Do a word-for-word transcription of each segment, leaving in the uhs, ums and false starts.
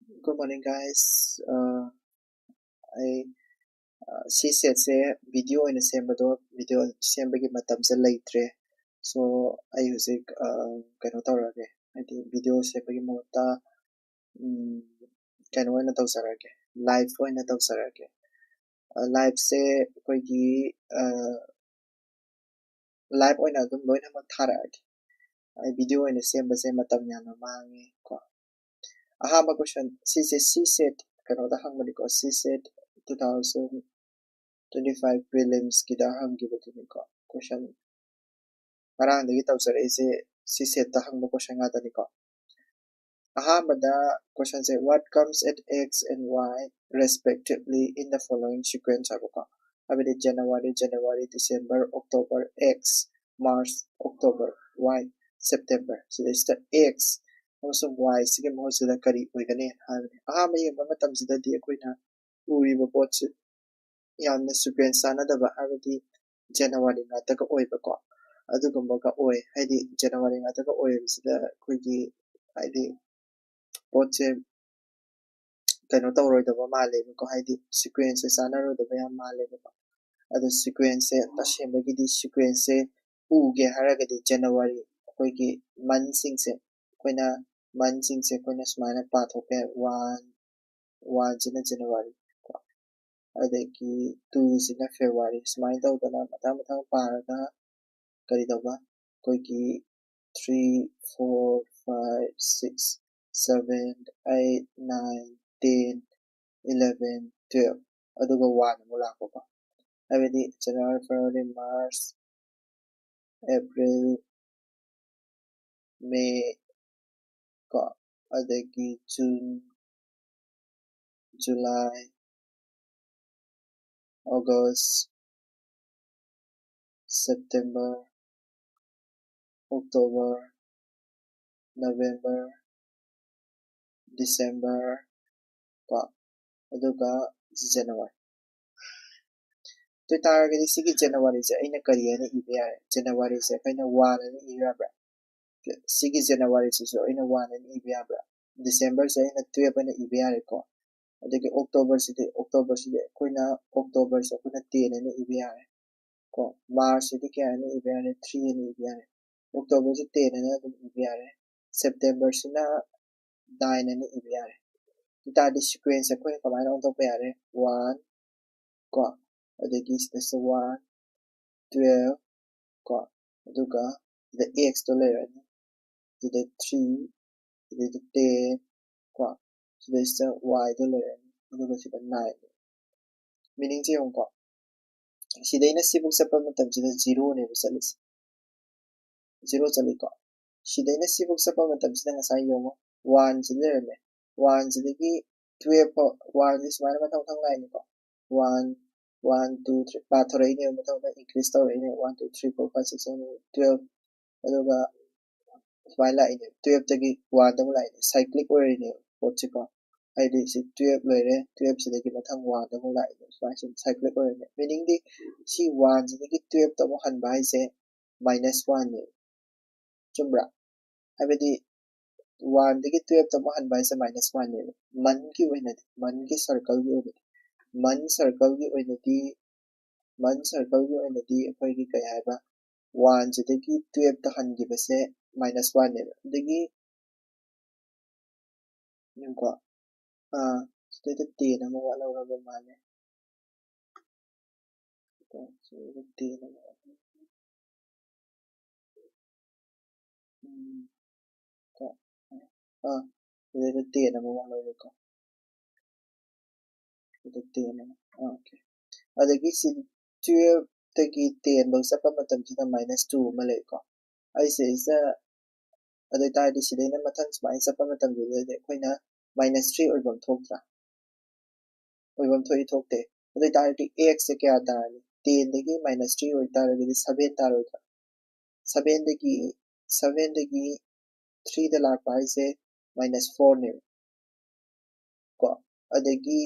Good morning, guys. ꯑꯩ ꯁꯤ ꯁꯦꯠꯁꯦ video ꯑꯣꯏꯅ ꯁꯦꯝꯕꯗꯣ, ꯚꯤꯗꯤꯑꯣ ꯁꯦꯝꯕꯒꯤ ꯃꯇꯝꯁꯦ ꯂꯩꯇ꯭ꯔꯦ꯫ ꯁꯣ ꯑꯩ ꯍꯧꯖꯤꯛ ꯀꯩꯅꯣ ꯇꯧꯔꯒꯦ, ꯍꯥꯏꯗꯤ ꯚꯤꯗꯤꯑꯣ ꯁꯦꯝꯕꯒꯤ ꯃꯍꯨꯠꯇ ꯀꯩꯅꯣ ꯑꯣꯏꯅ ꯇꯧꯖꯔꯒꯦ, ꯂꯥꯏꯚ ꯑꯣꯏꯅ ꯇꯧꯖꯔꯒꯦ꯫ ꯂꯥꯏꯚꯁꯦ ꯑꯩꯈꯣꯏꯒꯤ ꯂꯥꯏꯚ ꯑꯣꯏꯅ ꯑꯗꯨꯝ ꯂꯣꯏꯅꯃꯛ ꯊꯥꯔꯛꯑꯒꯦ꯫ ꯑꯩ ꯚꯤꯗꯤꯑꯣ ꯑꯣꯏꯅ ꯁꯦꯝꯕꯁꯦ ꯃꯇꯝ ꯌꯥꯝꯅ ꯃꯥꯡꯉꯦ ꯀꯣ꯫ ꯑꯍꯥꯟꯕ ꯀꯣꯏꯁꯟ ꯁꯤꯁꯦ ꯁꯤ ꯁꯦꯠ ꯀꯩꯅꯣꯗ ꯍꯪꯕꯅꯤꯀꯣ, ꯁꯤ set two thousand twenty five prelims ꯀꯤꯗ ꯍꯪꯈꯤꯕꯗꯨꯅꯤꯀꯣ꯫ ꯀꯣꯏꯁꯟ ꯉꯔꯥꯡꯗꯒꯤ ꯇꯧꯖꯔꯛꯏꯁꯦ ꯁꯤ ꯁꯦꯠꯇ ꯍꯪꯕ ꯀꯣꯏꯁꯟ ꯉꯥꯛꯇꯅꯤꯀꯣ꯫ ꯑꯍꯥꯟꯕꯗ ꯀꯣꯏꯁꯟꯁꯦ, "What comes at X and Y respectively in the following sequence?" ꯍꯥꯏꯕꯀꯣ꯫ ꯍꯥꯏꯕꯗꯤ January, January, December, October, X, March, October, Y, September꯫ ꯁꯤꯗꯩꯁꯤꯗ X ꯑꯃꯁꯨꯡ Y ꯁꯤꯒꯤ ꯃꯍꯨꯠꯁꯤꯗ ꯀꯔꯤ ꯑꯣꯏꯒꯅꯤ ꯍꯥꯏꯕꯅꯤ꯫ ꯑꯍꯥꯟꯕ ꯌꯦꯡꯕ ꯃꯇꯝꯁꯤꯗꯗꯤ ꯑꯩꯈꯣꯏꯅ ꯎꯔꯤꯕ ꯄꯣꯠꯁꯤ ꯌꯥꯝꯅ ꯁꯤꯀ꯭ꯋꯦꯟꯁ ꯆꯥꯟꯅꯗꯕ, ꯍꯥꯏꯕꯗꯤ ꯖꯅꯋꯥꯔꯤ ꯉꯥꯛꯇꯒ ꯑꯣꯏꯕꯀꯣ, ꯑꯗꯨꯒꯨꯝꯕꯒ ꯑꯣꯏ꯫ ꯍꯥꯏꯗꯤ ꯖꯅꯋꯥꯔꯤ ꯉꯥꯛꯇꯒ ꯑꯣꯏꯕꯁꯤꯗ ꯑꯩꯈꯣꯏꯒꯤ, ꯍꯥꯏꯗꯤ, ꯄꯣꯠꯁꯦ ꯀꯩꯅꯣ ꯇꯧꯔꯣꯏꯗꯕ ꯃꯥꯜꯂꯦꯕꯀꯣ, ꯍꯥꯏꯗꯤ ꯁꯤꯀ꯭ꯋꯦꯟꯁꯁꯦ ꯆꯥꯟꯅꯔꯣꯏꯗꯕ ꯌꯥꯝ ꯃꯥꯜꯂꯦꯕꯀꯣ꯫ ꯑꯗꯣ ꯁꯤꯀ꯭ꯋꯦꯟꯁꯁꯦ, ꯇꯁꯦꯡꯕꯒꯤꯗꯤ ꯁꯤꯀ꯭ꯋꯦꯟꯁꯁꯦ ꯎꯒꯦ ꯍꯥꯏꯔꯒꯗꯤ ꯖꯅꯋꯥꯔꯤ, ꯑꯩꯈꯣꯏꯒꯤ ꯃꯟꯁꯤꯡꯁꯦ, ꯑꯩꯈꯣꯏꯅ ꯃꯟꯁꯤꯡꯁꯦ ꯑꯩꯈꯣꯏꯅ ꯁꯨꯃꯥꯏꯅ ꯄꯥꯊꯣꯛꯄ ꯌꯥꯏ꯫ ꯋꯥꯟ, ꯋꯥꯟꯁꯤꯅ ꯖꯅꯋꯥꯔꯤ ꯀꯣ, ꯑꯗꯒꯤ ꯇꯨꯁꯤꯅ ꯐꯦꯕ꯭ꯔꯨꯋꯥꯔꯤ, ꯁꯨꯃꯥꯏꯅ ꯇꯧꯗꯅ ꯃꯊꯪ ꯃꯊꯪ ꯄꯥꯔꯒ ꯀꯔꯤ ꯇꯧꯕ, ꯑꯩꯈꯣꯏꯒꯤ three, four, five, six, seven, eight, nine, ten, eleven, twelve, ꯑꯗꯨꯒ ꯋꯥꯟ ꯑꯃꯨꯛ ꯂꯥꯛꯄꯀꯣ꯫ ꯍꯥꯏꯕꯗꯤ January, February, March, April, May ꯀꯣ, ꯑꯗꯒꯤ June, July, August, September, October, November, December ꯀꯣ, ꯑꯗꯨꯒ January꯫ ꯑꯗꯨ ꯑꯣꯏꯇꯥꯔꯒꯗꯤ ꯁꯤꯒꯤ ꯖꯅꯋꯥꯔꯤꯁꯦ ꯑꯩꯅ ꯀꯔꯤ ꯍꯥꯏꯅ ꯏꯕ ꯌꯥꯔꯦ? ꯖꯅꯋꯥꯔꯤꯁꯦ ꯑꯩꯈꯣꯏꯅ ꯋꯥꯟ ꯍꯥꯏꯅ ꯏꯕ ꯌꯥꯕ꯭ꯔꯥ? ꯁꯤꯒꯤ ꯖꯅꯋꯥꯔꯤꯁꯤꯁꯨ ꯑꯩꯅ ꯋꯥꯟ ꯍꯥꯏꯅ ꯏꯕ ꯌꯥꯕ꯭ꯔꯥ? Decemberꯁꯦ ꯑꯩꯅ twelve ꯑꯅ ꯏꯕ ꯌꯥꯔꯦꯀꯣ꯫ ꯑꯗꯒꯤ Octoberꯁꯤꯗꯤ, Octoberꯁꯤꯗꯤ ꯑꯩꯈꯣꯏꯅ, Octoberꯁꯦ ꯑꯩꯈꯣꯏꯅ ten ꯑꯅ ꯏꯕ ꯌꯥꯔꯦ ꯀꯣ꯫ Marchꯁꯤꯗꯤ ꯀꯌꯥ ꯑꯅ ꯏꯕ ꯌꯥꯔꯦ? Three ꯑꯅ ꯏꯕ ꯌꯥꯔꯦ꯫ Octoberꯁꯤ ten ꯑꯅ ꯑꯗꯨꯝ ꯏꯕ ꯌꯥꯔꯦ꯫ Septemberꯁꯤꯅ nine ꯑꯅ ꯏꯕ ꯌꯥꯔꯦ꯫ ꯑꯗꯨ ꯇꯥꯔꯗꯤ sequence ꯑꯩꯈꯣꯏꯅ ꯀꯃꯥꯏꯅ ꯑꯣꯟꯊꯣꯛꯄ ꯌꯥꯔꯦ? One ꯀꯣ, ꯑꯗꯒꯤ ꯁꯤꯗꯁꯨ one, twelve ꯀꯣ, ꯑꯗꯨꯒ ꯁꯤꯗ Xꯇꯣ ꯂꯩꯔꯅꯤ, ꯁꯤꯗ three, ꯁꯤꯗ ten ꯀꯣ, ꯁꯤꯗꯩꯁꯤꯗ Yꯗꯣ ꯂꯩꯔꯅꯤ, ꯑꯗꯨꯒ ꯁꯤꯗ nine꯫ Meaningꯁꯦ ꯌꯦꯡꯉꯨꯀꯣ, ꯁꯤꯗꯩꯅ ꯁꯤꯐꯧ ꯆꯠꯄ ꯃꯇꯝꯁꯤꯗ zeroꯅꯦꯕ ꯆꯠꯂꯤꯁꯦ, zero ꯆꯠꯂꯤꯀꯣ꯫ ꯁꯤꯗꯩꯅ ꯁꯤꯐꯧ ꯆꯠꯄ ꯃꯇꯝꯁꯤꯗ ꯉꯁꯥꯏ ꯌꯦꯡꯉꯣ, oneꯁꯤ ꯂꯩꯔꯝꯃꯦ, oneꯁꯤꯗꯒꯤ twelve ꯐꯥꯎ, oneꯁꯤ ꯁꯨꯃꯥꯏꯅ ꯃꯊꯪ ꯃꯊꯪ ꯂꯥꯛꯏꯅꯤꯀꯣ, one, one, two, three ꯄꯥꯊꯣꯔꯛꯏꯅꯦꯕ, ꯃꯊꯪ ꯃꯊꯪ increase ꯇꯧꯔꯛꯏꯅꯦ, one, two, three, four, five, six, seven, eight, twelve, ꯑꯗꯨꯒ ꯁꯨꯃꯥꯏꯅ ꯂꯥꯛꯏꯅꯦ, twelveꯇꯒꯤ oneꯗ ꯑꯃꯨꯛ ꯂꯥꯛꯏꯅꯦ, cyclic ꯑꯣꯏꯔꯤꯅꯦꯕ ꯄꯣꯠꯁꯦꯀꯣ꯫ ꯍꯥꯏꯗꯤ ꯁꯤ twelve ꯂꯩꯔꯦ, twelveꯁꯤꯗꯒꯤ ꯃꯊꯪ oneꯗ ꯑꯃꯨꯛ ꯂꯥꯛꯏꯅꯦ, ꯁꯨꯃꯥꯏꯅ ꯁꯨꯝ cyclic ꯑꯣꯏꯔꯤꯅꯦ꯫ Meaningꯗꯤ ꯁꯤ oneꯁꯤꯗꯒꯤ twelveꯇ ꯑꯃꯨꯛ ꯍꯟꯕ ꯍꯥꯏꯁꯦ minus oneꯅꯦ, ꯆꯨꯝꯕ꯭ꯔꯥ? ꯍꯥꯏꯕꯗꯤ oneꯗꯒꯤ twelveꯇ ꯑꯃꯨꯛ ꯍꯟꯕ ꯍꯥꯏꯁꯦ minus oneꯅꯦꯕ, monthꯀꯤ ꯑꯣꯏꯅꯗꯤ, monthꯀꯤ circleꯒꯤ ꯑꯣꯏꯅꯗꯤ, month circleꯒꯤ ꯑꯣꯏꯅꯗꯤ, month circleꯒꯤ ꯑꯣꯏꯅꯗꯤ ꯑꯩꯈꯣꯏꯒꯤ ꯀꯩ ꯍꯥꯏꯕ, oneꯁꯤꯗꯒꯤ twelveꯇ ꯍꯟꯈꯤꯕꯁꯦ minus oneꯅꯦꯕ꯫ ꯑꯗꯒꯤ ꯌꯦꯡꯉꯨꯀꯣ, ꯑꯥ, ꯁꯤꯗꯩꯗ ten ꯑꯃ ꯋꯥꯠꯍꯧꯔꯕ ꯃꯥꯜꯂꯦ꯫ ꯁꯤꯗꯩꯗ ten ꯑꯃ ꯋꯥꯠꯍꯧꯔꯦ꯫ ꯎꯝ, ꯀꯣ, ꯑꯥ, ꯁꯤꯗꯩꯗ ten ꯑꯃ ꯋꯥꯠꯍꯧꯔꯦꯀꯣ꯫ ꯁꯤꯗ ten ꯑꯃ, ꯑꯥ, okay꯫ ꯑꯗꯒꯤ ꯁꯤ twelveꯇꯒꯤ ten ꯐꯧ ꯆꯠꯄ ꯃꯇꯝꯁꯤꯗ minus two ꯑꯃ ꯂꯩꯀꯣ꯫ ꯑꯩꯁꯦ ꯁꯤꯗ, ꯑꯗꯨ ꯑꯣꯏꯇꯥꯔꯗꯤ ꯁꯤꯗꯩꯅ ꯃꯊꯪ ꯁꯨꯃꯥꯏꯅ ꯆꯠꯄ ꯃꯇꯝꯗꯨꯗꯗꯤ ꯑꯩꯈꯣꯏꯅ minus three ꯑꯣꯏꯐꯝ ꯊꯣꯛꯇ꯭ꯔꯥ? ꯑꯣꯏꯐꯝ ꯊꯣꯛꯏ ꯊꯣꯛꯇꯦ? ꯑꯗꯨ ꯑꯣꯏꯇꯥꯔꯗꯤ Xꯁꯦ ꯀꯌꯥ ꯇꯥꯔꯅꯤ? Tenꯗꯒꯤ minus three ꯑꯣꯏꯇꯥꯔꯒꯗꯤ seven ꯇꯥꯔꯣꯏꯗ꯭ꯔꯥ? Sevenꯗꯒꯤ, sevenꯗꯒꯤ threeꯗ ꯂꯥꯛꯄ ꯍꯥꯏꯁꯦ minus fourꯅꯦꯕ ꯀꯣ꯫ ꯑꯗꯒꯤ,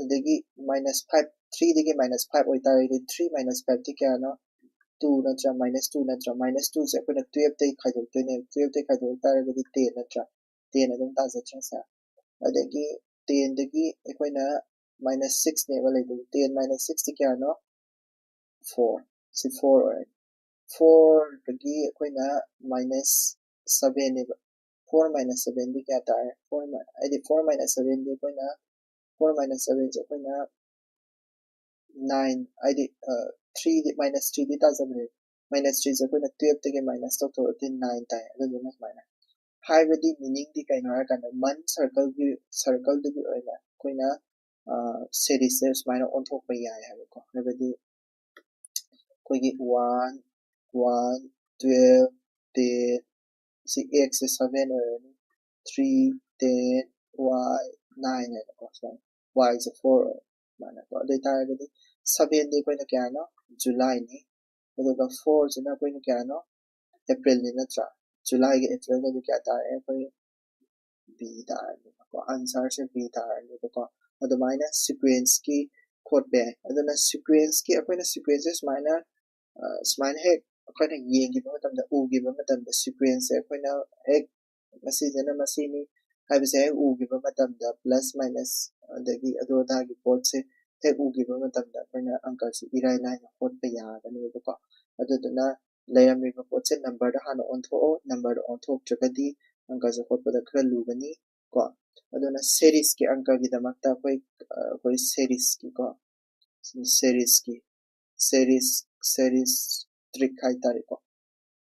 ꯑꯗꯒꯤ minus five, threeꯗꯒꯤ minus five ꯑꯣꯏꯇꯥꯔꯒꯗꯤ three minus fiveꯇꯤ ꯀꯌꯥꯅꯣ? Two ꯅꯠꯇ꯭ꯔꯥ? Minus two ꯅꯠꯇ꯭ꯔꯥ? Minus twoꯁꯦ ꯑꯩꯈꯣꯏꯅ twelveꯇꯒꯤ ꯈꯥꯏꯗꯣꯛꯇꯣꯏꯅꯦꯕ, twelveꯇꯒꯤ ꯈꯥꯏꯗꯣꯛ ꯇꯥꯔꯒꯗꯤ ten ꯅꯠꯇ꯭ꯔꯥ? ten ꯑꯗꯨꯝ ꯇꯥꯖꯗ꯭ꯔꯥ ꯁꯦ? ꯑꯗꯒꯤ ten ꯗꯒꯤ ꯑꯩꯈꯣꯏꯅ minus six ꯅꯦꯕ ꯂꯩꯗꯣꯏꯁꯦ꯫ Ten minus six ꯇꯤ ꯀꯌꯥꯅꯣ? Four꯫ ꯁꯤ four ꯑꯣꯏꯔꯅꯤ꯫ Four ꯗꯒꯤ ꯑꯩꯈꯣꯏꯅ minus seven ꯅꯦꯕ꯫ Four minus seven ꯗꯤ ꯀꯌꯥ ꯇꯥꯔꯦ? Four ꯍꯥꯏꯗꯤ four minus seven ꯗꯤ ꯑꯩꯈꯣꯏꯅ four minus seven ꯁꯦ ꯑꯩꯈꯣꯏꯅ nine ꯍꯥꯏꯗꯤ three ꯗꯤ minus three ꯗꯤ ꯇꯥꯖꯕꯅꯦ꯫ Minus three ꯁꯦ ꯑꯩꯈꯣꯏꯅ twelve ꯇꯒꯤ minus ꯇꯧꯊꯣꯛꯑꯗꯤ nine ꯇꯥꯏ꯫ ꯑꯗꯨꯗꯨꯅ ꯁꯨꯃꯥꯏꯅ ꯍꯥꯏꯕꯗꯤ meaning ꯗꯤ ꯀꯩꯅꯣ ꯍꯥꯏꯔꯀꯥꯟꯗ month circle ꯒꯤ circle ꯗꯨꯒꯤ ꯑꯣꯏꯅ ꯑꯩꯈꯣꯏꯅ series ꯁꯦ ꯁꯨꯃꯥꯏꯅ ꯑꯣꯟꯊꯣꯛꯄ ꯌꯥꯏ ꯍꯥꯏꯕꯀꯣ꯫ ꯍꯥꯏꯕꯗꯤ ꯑꯩꯈꯣꯏꯒꯤ one one twelve ten ꯁꯤ x ꯁꯦ seven ꯑꯣꯏꯔꯅꯤ, three ten y nine ꯍꯥꯏꯅꯀꯣ꯫ ꯁꯨꯃꯥꯏꯅ y ꯁꯦ four ꯑꯣꯏꯔꯅꯤ ꯁꯨꯃꯥꯏꯅꯀꯣ꯫ ꯑꯗꯨ ꯑꯣꯏꯇꯥꯔꯒꯗꯤ seven ꯗꯤ ꯑꯩꯈꯣꯏꯅ ꯀꯌꯥꯅꯣ? July ꯅꯤ꯫ ꯑꯗꯨꯒ four ꯁꯤꯅ ꯑꯩꯈꯣꯏꯅ ꯀꯌꯥꯅꯣ? April ꯅꯤ ꯅꯠꯇ꯭ꯔꯥ? July ꯒ April ꯒꯗꯤ ꯀꯌꯥ ꯇꯥꯔꯦ? ꯑꯩꯈꯣꯏ B ꯇꯥꯔꯅꯤꯕꯀꯣ꯫ Answer ꯁꯦ B ꯇꯥꯔꯅꯤꯕꯀꯣ꯫ ꯑꯗꯨꯃꯥꯏꯅ sequence ꯀꯤ ꯈꯣꯠꯄ ꯌꯥꯏ꯫ ꯑꯗꯨꯅ sequence ꯀꯤ ꯑꯩꯈꯣꯏꯅ sequence ꯁꯦ ꯁꯨꯃꯥꯏꯅ ꯁꯨꯃꯥꯏꯅ ꯍꯦꯛ ꯑꯩꯈꯣꯏꯅ ꯌꯦꯡꯈꯤꯕ ꯃꯇꯝꯗ, ꯎꯈꯤꯕ ꯃꯇꯝꯗ sequence ꯁꯦ ꯑꯩꯈꯣꯏꯅ ꯍꯦꯛ ꯃꯁꯤꯁꯤꯅ ꯃꯁꯤꯅꯤ ꯍꯥꯏꯕꯁꯦ ꯍꯦꯛ ꯎꯈꯤꯕ ꯃꯇꯝꯗ plus minus ꯑꯗꯒꯤ ꯑꯗꯨ ꯑꯗꯥꯒꯤ ꯄꯣꯠꯁꯦ ꯍꯦꯛ ꯎꯈꯤꯕ ꯃꯇꯝꯗ ꯑꯩꯈꯣꯏꯅ ꯑꯪꯀꯁꯦ ꯏꯔꯥꯏ ꯂꯥꯏꯅ ꯍꯣꯠꯄ ꯌꯥꯒꯅꯦꯕꯀꯣ꯫ ꯑꯗꯨꯗꯨꯅ ꯂꯩꯔꯝꯃꯤꯕ ꯄꯣꯠꯁꯦ number ꯗ ꯍꯥꯟꯅ ꯑꯣꯟꯊꯣꯛꯑꯣ꯫ Number ꯗ ꯑꯣꯟꯊꯣꯛꯇ꯭ꯔꯒꯗꯤ ꯑꯪꯀꯁꯦ ꯍꯣꯠꯄꯗ ꯈꯔ ꯂꯨꯒꯅꯤ ꯀꯣ꯫ ꯑꯗꯨꯅ series ꯀꯤ ꯑꯪꯀꯒꯤꯗꯃꯛꯇ ꯑꯩꯈꯣꯏ ꯑꯩꯈꯣꯏ series ꯀꯤꯀꯣ, series ꯀꯤ series series trick ꯍꯥꯏꯇꯥꯔꯦꯀꯣ꯫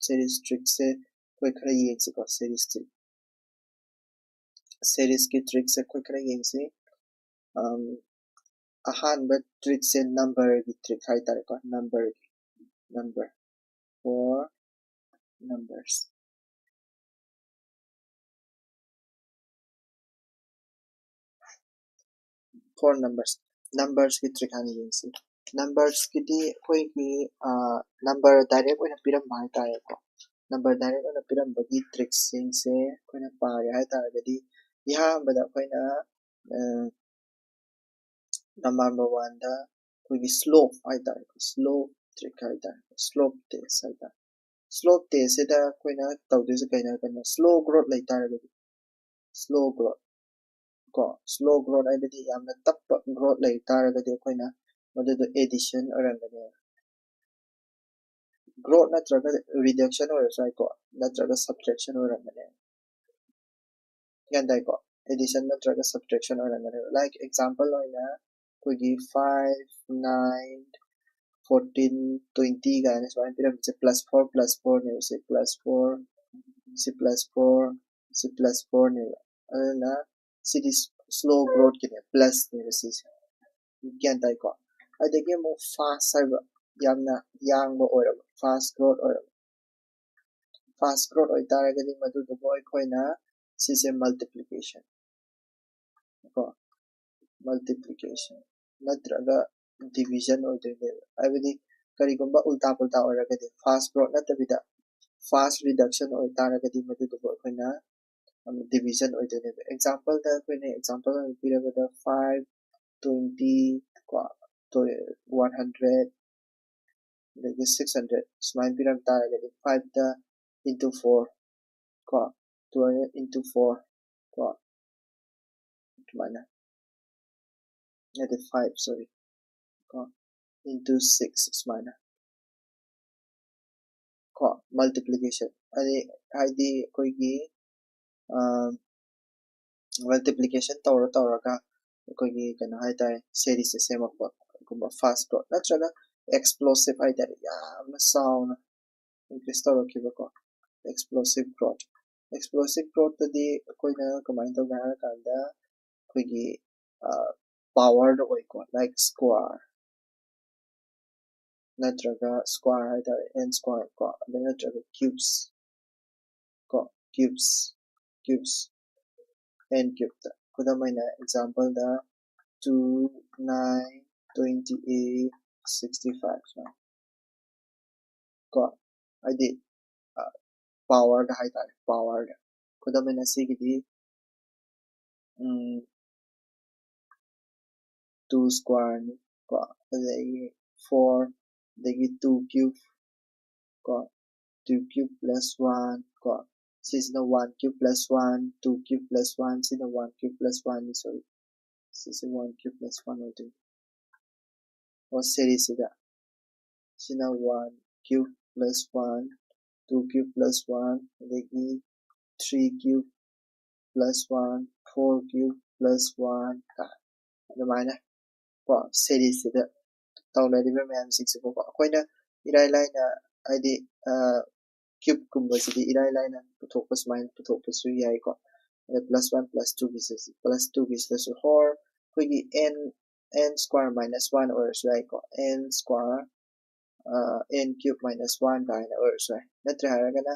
Series trick ꯁꯦ ꯑꯩꯈꯣꯏ ꯈꯔ ꯌꯦꯡꯁꯤꯀꯣ꯫ Series trick series ꯀꯤ trick ꯁꯦ ꯑꯩꯈꯣꯏ ꯈꯔ ꯌꯦꯡꯁꯤ꯫ ꯑꯍꯥꯟꯕ trick ꯁꯦ number ꯒꯤ trick ꯍꯥꯏꯇꯥꯔꯦꯀꯣ꯫ Number ꯒꯤ number four numbers four numbers numbers ꯀꯤ trick ꯍꯥꯟꯅ ꯌꯦꯡꯁꯤ꯫ Numbers ꯀꯤꯗꯤ ꯑꯩꯈꯣꯏꯒꯤ number direct ꯑꯣꯏꯅ ꯄꯤꯔꯝꯕ ꯍꯥꯏꯇꯥꯔꯦꯀꯣ꯫ Number direct ꯑꯣꯏꯅ ꯄꯤꯔꯝꯕꯒꯤ trick ꯁꯤꯡꯁꯦ ꯑꯩꯈꯣꯏꯅ ꯄꯥꯒꯦ ꯍꯥꯏꯇꯥꯔꯒꯗꯤ, ꯑꯍꯥꯟꯕꯗ ꯑꯩꯈꯣꯏꯅ number one ꯗ ꯑꯩꯈꯣꯏꯒꯤ slope ꯍꯥꯏꯇꯥꯔꯦꯀꯣ꯫ Slope trick ꯍꯥꯏꯇꯥꯔꯦ꯫ Slope test ꯍꯥꯏꯇꯥꯔꯦ꯫ Slope test ꯁꯤꯗ ꯑꯩꯈꯣꯏꯅ ꯇꯧꯗꯣꯏꯁꯦ ꯀꯩꯅꯣ ꯍꯥꯏ ꯀꯥꯟꯗ, slow growth ꯂꯩ ꯇꯥꯔꯒꯗꯤ, slow growth ꯀꯣ, slow growth ꯍꯥꯏꯕꯗꯤ ꯌꯥꯝꯅ ꯇꯞꯄ growth ꯂꯩ ꯇꯥꯔꯒꯗꯤ ꯑꯩꯈꯣꯏꯅ ꯃꯗꯨꯗꯣ addition ꯑꯣꯏꯔꯝꯒꯅꯤ꯫ Growth ꯅꯠꯇ꯭ꯔꯒ reduction ꯑꯣꯏꯔꯁꯨ ꯌꯥꯏꯀꯣ, ꯅꯠꯇ꯭ꯔꯒ subtraction ꯑꯣꯏꯔꯝꯒꯅꯤ꯫ ꯒ꯭ꯌꯥꯟ ꯇꯥꯏꯀꯣ? Addition ꯅꯠꯇ꯭ꯔꯒ subtraction ꯑꯣꯏꯔꯝꯒꯅꯤ꯫ Like example ꯑꯣꯏꯅ ꯑꯩꯈꯣꯏꯒꯤ five, nine, fourteen, twenty ꯀꯥꯏꯅ ꯁꯨꯃꯥꯏꯅ ꯄꯤꯔꯝꯃꯤꯁꯦ plus four plus four ꯅꯦꯕ꯫ ꯁꯤ plus four, ꯁꯤ plus four, ꯁꯤ plus four ꯅꯦꯕ꯫ ꯑꯗꯨꯅ ꯁꯤꯗꯤ slow growth ꯀꯤꯅꯦ, plus ꯅꯦꯕ ꯁꯤꯁꯦ꯫ ꯒ꯭ꯌꯥꯟ ꯇꯥꯏꯀꯣ? ꯑꯗꯒꯤ ꯑꯃꯨꯛ fast ꯍꯥꯏꯕ, ꯌꯥꯝꯅ ꯌꯥꯡꯕ ꯑꯣꯏꯔꯕ, fast growth ꯑꯣꯏꯔꯕ꯫ Fast growth ꯑꯣꯏꯇꯥꯔꯒꯗꯤ ꯃꯗꯨꯗꯨꯕꯨ ꯑꯩꯈꯣꯏꯅ ꯁꯤꯁꯦ multiplication ꯀꯣ, multiplication ꯅꯠꯇ꯭ꯔꯒ division ꯑꯣꯏꯗꯣꯏꯅꯦꯕ꯫ ꯍꯥꯏꯕꯗꯤ ꯀꯔꯤꯒꯨꯝꯕ ꯎꯜꯇꯥ ꯄꯨꯜꯇꯥ ꯑꯣꯏꯔꯒꯗꯤ, fast growth ꯅꯠꯇꯕꯤꯗ fast reduction ꯑꯣꯏꯇꯥꯔꯒꯗꯤ ꯃꯗꯨꯗꯨꯕꯨ ꯑꯩꯈꯣꯏꯅ division ꯑꯣꯏꯗꯣꯏꯅꯦꯕ꯫ Example ꯗ ꯑꯩꯈꯣꯏꯅ example ꯑꯣꯏꯅ ꯄꯤꯔꯕꯗ five, twenty ꯀꯣ, one hundred, ꯑꯗꯒꯤ six hundred ꯁꯨꯃꯥꯏꯅ ꯄꯤꯔꯝ ꯇꯥꯔꯒꯗꯤ five ꯗ into four ꯀꯣ, two hundred into four ꯀꯣ, ꯑꯗꯨꯃꯥꯏꯅ, ꯅꯠꯇꯦ, five, sorry, ꯀꯣ, into six ꯁꯨꯃꯥꯏꯅ ꯀꯣ, multiplication ꯑꯗꯩ ꯍꯥꯏꯗꯤ ꯑꯩꯈꯣꯏꯒꯤ multiplication ꯇꯧꯔ ꯇꯧꯔꯒ ꯑꯩꯈꯣꯏꯒꯤ ꯀꯩꯅꯣ ꯍꯥꯏꯇꯥꯔꯦ, series ꯁꯦ ꯁꯦꯝꯃꯛꯄꯒꯨꯝꯕ fast growth ꯅꯠꯇ꯭ꯔꯒ explosive ꯍꯥꯏꯇꯥꯔꯦ, ꯌꯥꯝꯅ ꯆꯥꯎꯅ increase ꯇꯧꯔꯛꯈꯤꯕꯀꯣ, explosive growth꯫ Explosive growth ꯇꯗꯤ ꯑꯩꯈꯣꯏꯅ ꯀꯃꯥꯏꯅ ꯇꯧꯒꯦ ꯍꯥꯏꯔ ꯀꯥꯟꯗ ꯑꯩꯈꯣꯏꯒꯤ power ꯗ ꯑꯣꯏꯀꯣ, like square ꯅꯠꯇ꯭ꯔꯒ square ꯍꯥꯏꯇꯥꯔꯦ, n square ꯀꯣ, ꯑꯗꯨ ꯅꯠꯇ꯭ꯔꯒ cubes ꯀꯣ, cubes, cubes, n cube ꯇ꯫ ꯈꯨꯗꯝ ꯑꯣꯏꯅ example ꯗ two, nine, twenty eight, sixty five ꯁꯨꯃꯥꯏꯅ ꯀꯣ, ꯍꯥꯏꯗꯤ power ꯗ ꯍꯥꯏꯇꯥꯔꯦ, power ꯗ꯫ ꯈꯨꯗꯝ ꯑꯣꯏꯅ ꯁꯤꯒꯤꯗꯤ two square ꯅꯤ ꯀꯣ, ꯑꯗꯒꯤ four, ꯑꯗꯒꯤ two cube ꯀꯣ, two cube plus one ꯀꯣ, ꯁꯤꯁꯤꯅ one cube plus one, two cube plus one, ꯁꯤꯅ one cube plus one ꯅꯤ, sorry, ꯁꯤꯁꯦ one cube plus one ꯑꯣꯏꯗꯣꯏꯅꯤ꯫ ꯑꯣ, ꯁꯦꯔꯤꯁꯁꯤꯗ ꯁꯤꯅ one cube plus one, two cube plus one, ꯑꯗꯒꯤ three cube plus one, four cube plus one, ꯑꯗꯨꯃꯥꯏꯅ ꯀꯣ, ꯁꯦꯔꯤꯁꯁꯤꯗ ꯇꯧꯅꯔꯤꯕ ꯃꯌꯥꯝꯁꯤꯡꯁꯤꯕꯨꯀꯣ ꯑꯩꯈꯣꯏꯅ ꯏꯔꯥꯏ ꯂꯥꯏꯅ, ꯍꯥꯏꯗꯤ, ꯀ꯭ꯌꯨꯕꯀꯨꯝꯕꯁꯤꯗꯤ ꯏꯔꯥꯏ ꯂꯥꯏꯅ ꯄꯨꯊꯣꯛꯄ, ꯁꯨꯃꯥꯏꯅ ꯄꯨꯊꯣꯛꯄꯁꯨ ꯌꯥꯏꯀꯣ꯫ ꯑꯗ plus one plus twoꯒꯤꯁꯤ, plus twoꯒꯤꯁꯤꯗꯁꯨ, or ꯑꯩꯈꯣꯏꯒꯤ n, n square minus one ꯑꯣꯏꯔꯁꯨ ꯌꯥꯏꯀꯣ, n square, n cube minus one ꯀꯥꯏꯅ ꯑꯣꯏꯔꯁꯨ ꯌꯥꯏ꯫ ꯅꯠꯇ꯭ꯔꯦ ꯍꯥꯏꯔꯒꯅ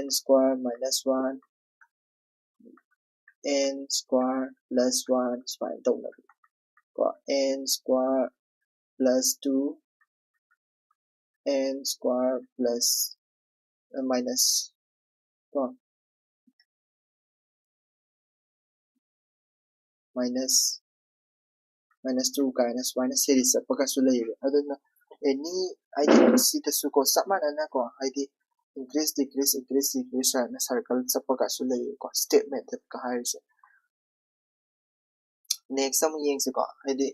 n square minus one, n square plus one ꯁꯨꯃꯥꯏꯅ ꯇꯧꯅꯕꯤ ꯀꯣ, n square plus two, n square plus, minus ꯀꯣ, minus, minus two ꯀꯥꯏꯅ ꯁꯨꯃꯥꯏꯅ ꯁꯦꯔꯤꯁ ꯆꯠꯄꯒꯁꯨ ꯂꯩꯌꯦꯕ꯫ ꯑꯗꯨꯅ ꯑꯦꯅꯤ, ꯍꯥꯏꯗꯤ ꯁꯤꯗꯁꯨ ꯀꯣ, ꯆꯞ ꯃꯥꯟꯅꯅ ꯀꯣ, ꯍꯥꯏꯗꯤ increase decrease increase decrease ꯍꯥꯏꯅ ꯁꯥꯏꯀꯜ ꯆꯠꯄꯒꯁꯨ ꯂꯩꯌꯦꯀꯣ, step methodꯀ ꯍꯥꯏꯔꯤꯁꯦ꯫ Next ꯑꯃꯨꯛ ꯌꯦꯡꯁꯤꯀꯣ, ꯍꯥꯏꯗꯤ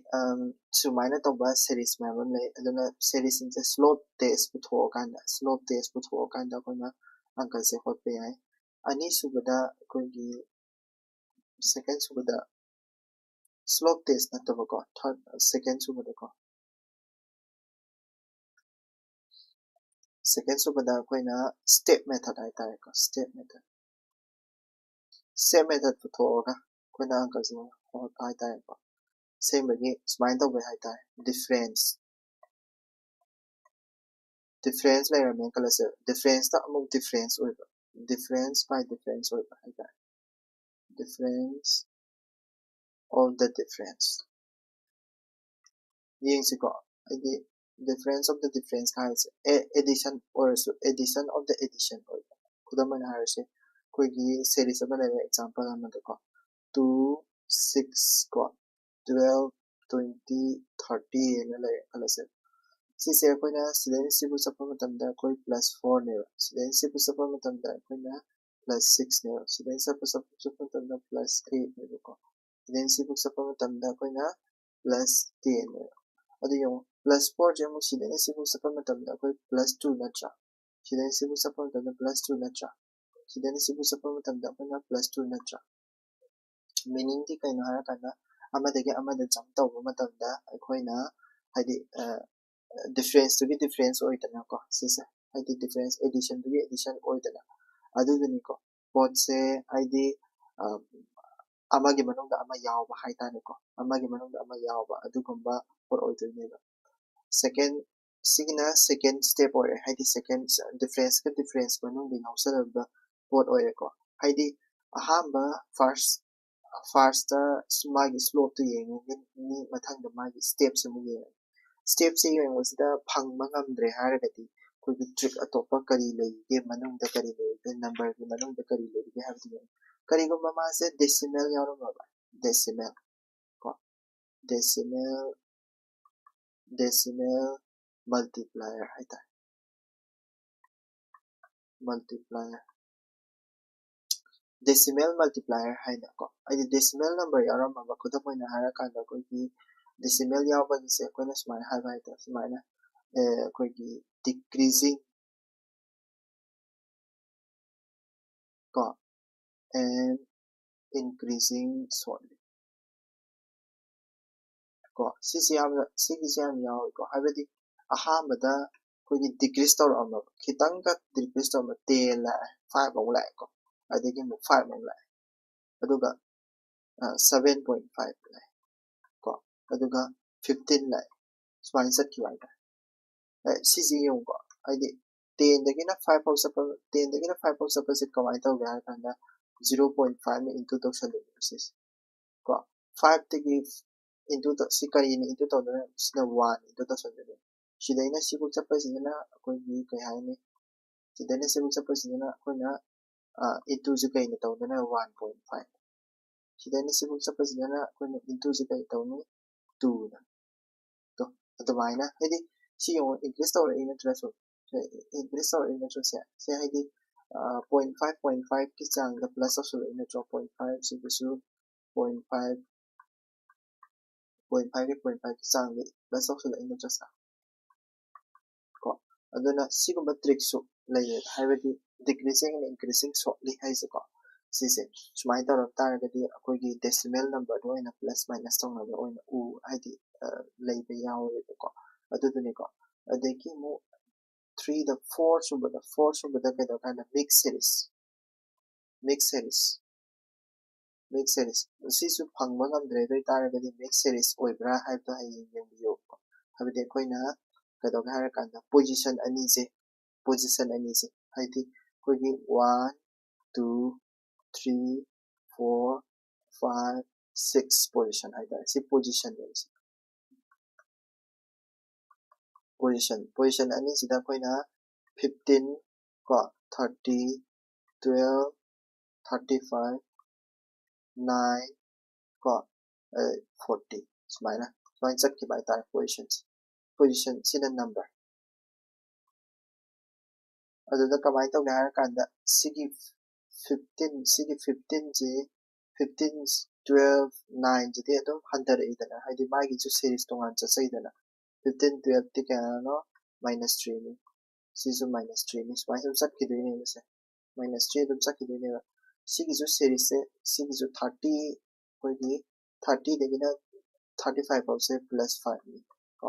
ꯁꯨꯃꯥꯏꯅ ꯇꯧꯕ ꯁꯦꯔꯤꯁ ꯃꯌꯥꯝ ꯑꯃ ꯂꯩ꯫ ꯑꯗꯨꯅ ꯁꯦꯔꯤꯁꯁꯤꯡꯁꯦ slope test ꯄꯨꯊꯣꯛꯑꯀꯥꯟꯗ, slope test ꯄꯨꯊꯣꯛꯑꯀꯥꯟꯗ ꯑꯩꯈꯣꯏꯅ ꯑꯪꯀꯜꯁꯦ ꯍꯣꯠꯄ ꯌꯥꯏ꯫ ꯑꯅꯤꯁꯨꯕꯗ ꯑꯩꯈꯣꯏꯒꯤ, second ꯁꯨꯕꯗ slope test ꯅꯠꯇꯕꯀꯣ, third, second ꯁꯨꯕꯗꯀꯣ, second ꯁꯨꯕꯗ ꯑꯩꯈꯣꯏꯅ step method ꯍꯥꯏꯇꯥꯔꯦꯀꯣ, step method, step method ꯄꯨꯊꯣꯛꯑꯒ ꯑꯩꯈꯣꯏꯅ ꯑꯪꯀꯜꯁꯦ ꯍꯣꯠꯄ ꯍꯥꯏꯇꯥꯔꯦꯀꯣ꯫ ꯁꯦꯝꯕꯒꯤ ꯁꯨꯃꯥꯏꯅ ꯇꯧꯕ ꯍꯥꯏꯇꯥꯔꯦ, difference, difference ꯂꯩꯔꯝꯃꯦ ꯈꯜꯂꯁꯦ, differenceꯇ ꯑꯃꯨꯛ difference ꯑꯣꯏꯕ, difference by difference ꯑꯣꯏꯕ ꯍꯥꯏꯇꯥꯔꯦ, difference of the difference꯫ ꯌꯦꯡꯁꯤꯀꯣ, ꯍꯥꯏꯗꯤ difference of the difference ꯍꯥꯏꯔꯤꯁꯦ addition ꯑꯣꯏꯔꯁꯨ, addition of the addition ꯑꯣꯏꯕ꯫ ꯈꯨꯗꯝ ꯑꯣꯏꯅ ꯍꯥꯏꯔꯁꯦ, ꯑꯩꯈꯣꯏꯒꯤ ꯁꯦꯔꯤꯁ ꯑꯃ ꯂꯩꯔꯦ, example ꯑꯃꯗꯀꯣ, two, six ꯀꯣ, twelve, twenty, thirty ꯍꯥꯏꯅ ꯂꯩꯔꯦ ꯈꯜꯂꯁꯦ꯫ ꯁꯤꯁꯦ ꯑꯩꯈꯣꯏꯅ ꯁꯤꯗꯩꯅ ꯁꯤꯕꯨ ꯆꯠꯄ ꯃꯇꯝꯗ ꯑꯩꯈꯣꯏ plus fourꯅꯦꯕ, ꯁꯤꯗꯩꯅ ꯁꯤꯕꯨ ꯆꯠꯄ ꯃꯇꯝꯗ ꯑꯩꯈꯣꯏꯅ plus sixꯅꯦꯕ꯫ ꯁꯤꯗꯩ ꯆꯠꯄ ꯆꯠꯄ ꯆꯠꯄ ꯃꯇꯝꯗ plus eightꯅꯦꯕꯀꯣ꯫ ꯁꯤꯗꯩ ꯁꯤꯕꯨꯛ ꯆꯠꯄ ꯃꯇꯝꯗ ꯑꯩꯈꯣꯏꯅ plus tenꯅꯦꯕ꯫ ꯑꯗꯨ ꯌꯦꯡꯉꯨ, plus fourꯁꯦ ꯑꯃꯨꯛ ꯁꯤꯗꯩꯅ ꯁꯤꯕꯨꯛ ꯆꯠꯄ ꯃꯇꯝꯗ ꯑꯩꯈꯣꯏ plus two ꯅꯠꯇ꯭ꯔꯥ? ꯁꯤꯗꯩꯅ ꯁꯤꯕꯨꯛ ꯆꯠꯄ ꯃꯇꯝꯗ plus two ꯅꯠꯇ꯭ꯔꯥ? ꯁꯤꯗꯩꯅ ꯁꯤꯕꯨꯛ ꯆꯠꯄ ꯃꯇꯝꯗ ꯑꯩꯈꯣꯏꯅ plus two ꯅꯠꯇ꯭ꯔꯥ? Meaningꯗꯤ ꯀꯩꯅꯣ ꯍꯥꯏꯔꯀꯥꯟꯗ, ꯑꯃꯗꯒꯤ ꯑꯃꯗ jump ꯇꯧꯕ ꯃꯇꯝꯗ ꯑꯩꯈꯣꯏꯅ ꯍꯥꯏꯗꯤ differenceꯇꯨꯒꯤ difference ꯑꯣꯏꯗꯅꯀꯣ, ꯁꯤꯁꯦ ꯍꯥꯏꯗꯤ difference, additionꯗꯨꯒꯤ addition ꯑꯣꯏꯗꯅ, ꯑꯗꯨꯗꯨꯅꯤꯀꯣ꯫ ꯄꯣꯠꯁꯦ ꯍꯥꯏꯗꯤ ꯑꯃꯒꯤ ꯃꯅꯨꯡꯗ ꯑꯃ ꯌꯥꯎꯕ ꯍꯥꯏꯇꯥꯔꯦꯀꯣ, ꯑꯃꯒꯤ ꯃꯅꯨꯡꯗ ꯑꯃ ꯌꯥꯎꯕ ꯑꯗꯨꯒꯨꯝꯕ ꯄꯣꯠ ꯑꯣꯏꯗꯣꯏꯅꯦꯕ꯫ Second, ꯁꯤꯒꯤꯅ second step ꯑꯣꯏꯔꯦ, ꯍꯥꯏꯗꯤ second differenceꯀ difference ꯃꯅꯨꯡꯗ ꯌꯥꯎꯁꯜꯂꯕ ꯄꯣꯠ ꯑꯣꯏꯔꯦꯀꯣ꯫ ꯍꯥꯏꯗꯤ ꯑꯍꯥꯟꯕ first firstꯇ ꯃꯥꯒꯤ slopeꯇꯨ ꯌꯦꯡꯉꯅꯤ, ꯃꯊꯪꯗ ꯃꯥꯒꯤ stepꯁꯦ ꯑꯃꯨꯛ ꯌꯦꯡꯉꯅꯤ꯫ Stepꯁꯦ ꯌꯦꯡꯕꯁꯤꯗ ꯐꯪꯕ ꯉꯝꯗ꯭ꯔꯦ ꯍꯥꯏꯔꯒꯗꯤ ꯑꯩꯈꯣꯏꯒꯤ trick ꯑꯇꯣꯞꯄ ꯀꯔꯤ ꯂꯩꯒꯦ, ꯃꯅꯨꯡꯗ ꯀꯔꯤ ꯂꯩꯒꯦ, numberꯒꯤ ꯃꯅꯨꯡꯗ ꯀꯔꯤ ꯂꯩꯒꯦ ꯍꯥꯏꯕꯗꯨ ꯌꯦꯡꯉꯅꯤ꯫ ꯀꯔꯤꯒꯨꯝꯕ ꯃꯥꯁꯦ decimal ꯌꯥꯎꯔꯝꯃꯕ, decimal ꯀꯣ, decimal decimal multiplier ꯍꯥꯏꯇꯥꯔꯦ꯫ Multiplier, decimal multiplier ꯍꯥꯏꯅꯀꯣ꯫ ꯑꯩꯗꯤ decimal number ꯌꯥꯎꯔꯝꯃꯕ, ꯈꯨꯗꯝ ꯑꯣꯏꯅ ꯍꯥꯏꯔꯀꯥꯟꯗ ꯑꯩꯈꯣꯏꯒꯤ decimal ꯌꯥꯎꯕꯒꯤꯁꯦ ꯑꯩꯈꯣꯏꯅ ꯁꯨꯃꯥꯏꯅ ꯍꯥꯏꯕ ꯍꯥꯏꯇꯥꯔꯦ, ꯁꯨꯃꯥꯏꯅ ꯑꯩꯈꯣꯏꯒꯤ decreasing ꯀꯣ, and increasing slowly ꯀꯣ꯫ ꯁꯤꯁꯦ ꯌꯥꯝꯅ, ꯁꯤꯒꯤꯁꯦ ꯌꯥꯝ ꯌꯥꯎꯏꯀꯣ, ꯍꯥꯏꯕꯗꯤ ꯑꯍꯥꯟꯕꯗ ꯑꯩꯈꯣꯏꯒꯤ decrease ꯇꯧꯔꯛꯑꯝꯃꯕ, ꯈꯤꯇꯪꯒ decrease ꯇꯧꯔꯝꯕ, ten ꯂꯥꯛꯑꯦ, five ꯑꯃꯨꯛ ꯂꯥꯛꯑꯦꯀꯣ, ꯑꯗꯒꯤ ꯑꯃꯨꯛ five ꯑꯃꯨꯛ ꯂꯥꯛꯑꯦ, ꯑꯗꯨꯒ seven point five ꯂꯥꯛꯑꯦ ꯀꯣ, ꯑꯗꯨꯒ fifteen ꯂꯥꯛꯑꯦ, ꯁꯨꯃꯥꯏꯅ ꯆꯠꯈꯤꯕ ꯍꯥꯏꯇꯥꯔꯦ꯫ ꯁꯤꯁꯤ ꯌꯦꯡꯉꯨꯀꯣ, ꯍꯥꯏꯗꯤ tenꯗꯒꯤꯅ five ꯐꯥꯎ ꯆꯠꯄ, tenꯗꯒꯤꯅ five ꯐꯥꯎ ꯆꯠꯄꯁꯦ ꯀꯃꯥꯏꯅ ꯇꯧꯒꯦ ꯍꯥꯏꯔ ꯀꯥꯟꯗ, zero point fiveꯅ into ꯇꯧꯁꯜꯂꯦꯕ ꯁꯤꯁꯦ ꯀꯣ꯫ Fiveꯇꯒꯤ into ꯁꯤ ꯀꯔꯤꯅ into ꯇꯧꯗꯣꯏꯅꯣ? ꯁꯤꯅ one into ꯇꯧꯁꯟꯗꯣꯏꯅꯦ꯫ ꯁꯤꯗꯩꯅ ꯁꯤꯕꯨꯛ ꯆꯠꯄꯁꯤꯗꯅ ꯑꯩꯈꯣꯏꯒꯤ ꯀꯩ ꯍꯥꯏꯅꯤ, ꯁꯤꯗꯩꯅ ꯁꯤꯕꯨꯛ ꯆꯠꯄꯁꯤꯗꯅ ꯑꯩꯈꯣꯏꯅ intoꯁꯦ ꯀꯩꯅ ꯇꯧꯗꯣꯏꯅꯣ? One point five꯫ ꯁꯤꯗꯩꯅ ꯁꯤꯕꯨꯛ ꯆꯠꯄꯁꯤꯗꯅ ꯑꯩꯈꯣꯏꯅ intoꯁꯦ ꯀꯩ ꯇꯧꯅꯤ? Twoꯅ꯫ ꯇꯣ, ꯑꯗꯨꯃꯥꯏꯅ ꯍꯥꯏꯗꯤ ꯁꯤ ꯌꯦꯡꯉꯣ, increase ꯇꯧꯔꯛꯏ ꯅꯠꯇ꯭ꯔꯁꯨ, increase ꯇꯧꯔꯛꯏ ꯅꯠꯇ꯭ꯔꯁꯦ, ꯁꯦ ꯍꯥꯏꯗꯤ point five point five ꯀꯤ ꯆꯥꯡꯗ plus ꯇꯧꯁꯜꯂꯛꯏ ꯅꯠꯇ꯭ꯔꯣ? Point five ꯁꯤꯗꯁꯨ point five point five ꯀꯤ point five ꯀꯤ ꯆꯥꯡꯗ plus ꯇꯧꯁꯜꯂꯛꯏ ꯅꯠꯇ꯭ꯔꯣ ꯁꯥꯔ? ꯀꯣ, ꯑꯗꯨꯅ ꯁꯤꯒꯨꯝꯕ trick ꯁꯨ ꯂꯩꯌꯦ, ꯍꯥꯏꯕꯗꯤ decreasing and increasing shortly ꯍꯥꯏꯁꯦꯀꯣ꯫ ꯁꯤꯁꯦ ꯁꯨꯃꯥꯏꯅ ꯇꯧꯔꯛ ꯇꯥꯔꯒꯗꯤ ꯑꯩꯈꯣꯏꯒꯤ decimal number ꯗꯣ ꯑꯣꯏꯅ plus minus ꯇꯧꯅꯕ ꯑꯣꯏꯅ ꯎ ꯍꯥꯏꯗꯤ ꯂꯩꯕ ꯌꯥꯎꯋꯦꯕꯀꯣ꯫ ꯑꯗꯨꯗꯨꯅꯤꯀꯣ꯫ ꯑꯗꯒꯤ ꯑꯃꯨꯛ three ꯗ four ꯁꯨꯕꯗ four ꯁꯨꯕꯗ ꯀꯩꯗꯧꯔꯀꯥꯟꯗ mix series mix series mix series ꯁꯤꯁꯨ ꯐꯪꯕ ꯉꯝꯗ꯭ꯔꯦ꯫ ꯑꯗꯨ ꯑꯣꯏꯇꯥꯔꯒꯗꯤ mix series ꯑꯣꯏꯕ꯭ꯔꯥ ꯍꯥꯏꯕꯗꯣ ꯍꯌꯦꯡ ꯌꯦꯡꯕꯤꯌꯨ꯫ ꯍꯥꯏꯕꯗꯤ ꯑꯩꯈꯣꯏꯅ ꯀꯩꯗꯧꯒꯦ ꯍꯥꯏꯔꯀꯥꯟꯗ position ꯑꯅꯤꯁꯦ position ꯑꯅꯤꯁꯦ ꯍꯥꯏꯗꯤ ꯑꯩꯈꯣꯏꯒꯤ one two three four five six position ꯍꯥꯏꯇꯥꯔꯦ꯫ ꯁꯤ position ꯅꯦꯕ ꯁꯤ꯫ Position position ꯑꯅꯤꯁꯤꯗ ꯑꯩꯈꯣꯏꯅ fifteen ꯀꯣ, thirty, twelve, thirty five, nine ꯀꯣ, forty ꯁꯨꯃꯥꯏꯅ ꯁꯨꯃꯥꯏꯅ ꯆꯠꯈꯤꯕ ꯍꯥꯏꯇꯥꯔꯦ꯫ Position position ꯁꯤꯅ number꯫ ꯑꯗꯨꯗ ꯀꯃꯥꯏꯅ ꯇꯧꯒꯦ ꯍꯥꯏꯔꯀꯥꯟꯗ ꯁꯤꯒꯤ fifteen ꯁꯤꯒꯤ fifteen ꯁꯤ fifteen, twelve, nine ꯁꯤꯗꯤ ꯑꯗꯨꯝ ꯍꯟꯊꯔꯛꯏꯗꯅ, ꯍꯥꯏꯗꯤ ꯃꯥꯒꯤꯁꯨ series ꯇꯣꯉꯥꯟ ꯆꯠꯆꯩꯗꯅ꯫ Fifteen twelve ꯇꯤ ꯀꯌꯥꯅꯣ? Minus three ꯅꯤ꯫ ꯁꯤꯁꯨ minus three ꯅꯤ꯫ ꯁꯨꯃꯥꯏꯅ ꯁꯨꯝ ꯆꯠꯈꯤꯗꯣꯏꯅꯦꯕ ꯁꯦ꯫ Minus three ꯑꯗꯨꯝ ꯆꯠꯈꯤꯗꯣꯏꯅꯦꯕ꯫ ꯁꯤꯒꯤꯁꯨ series ꯁꯦ ꯁꯤꯒꯤꯁꯨ thirty ꯑꯩꯈꯣꯏꯒꯤ thirty ꯗꯒꯤꯅ thirty five ꯐꯥꯎꯁꯦ plus five ꯅꯤ ꯀꯣ꯫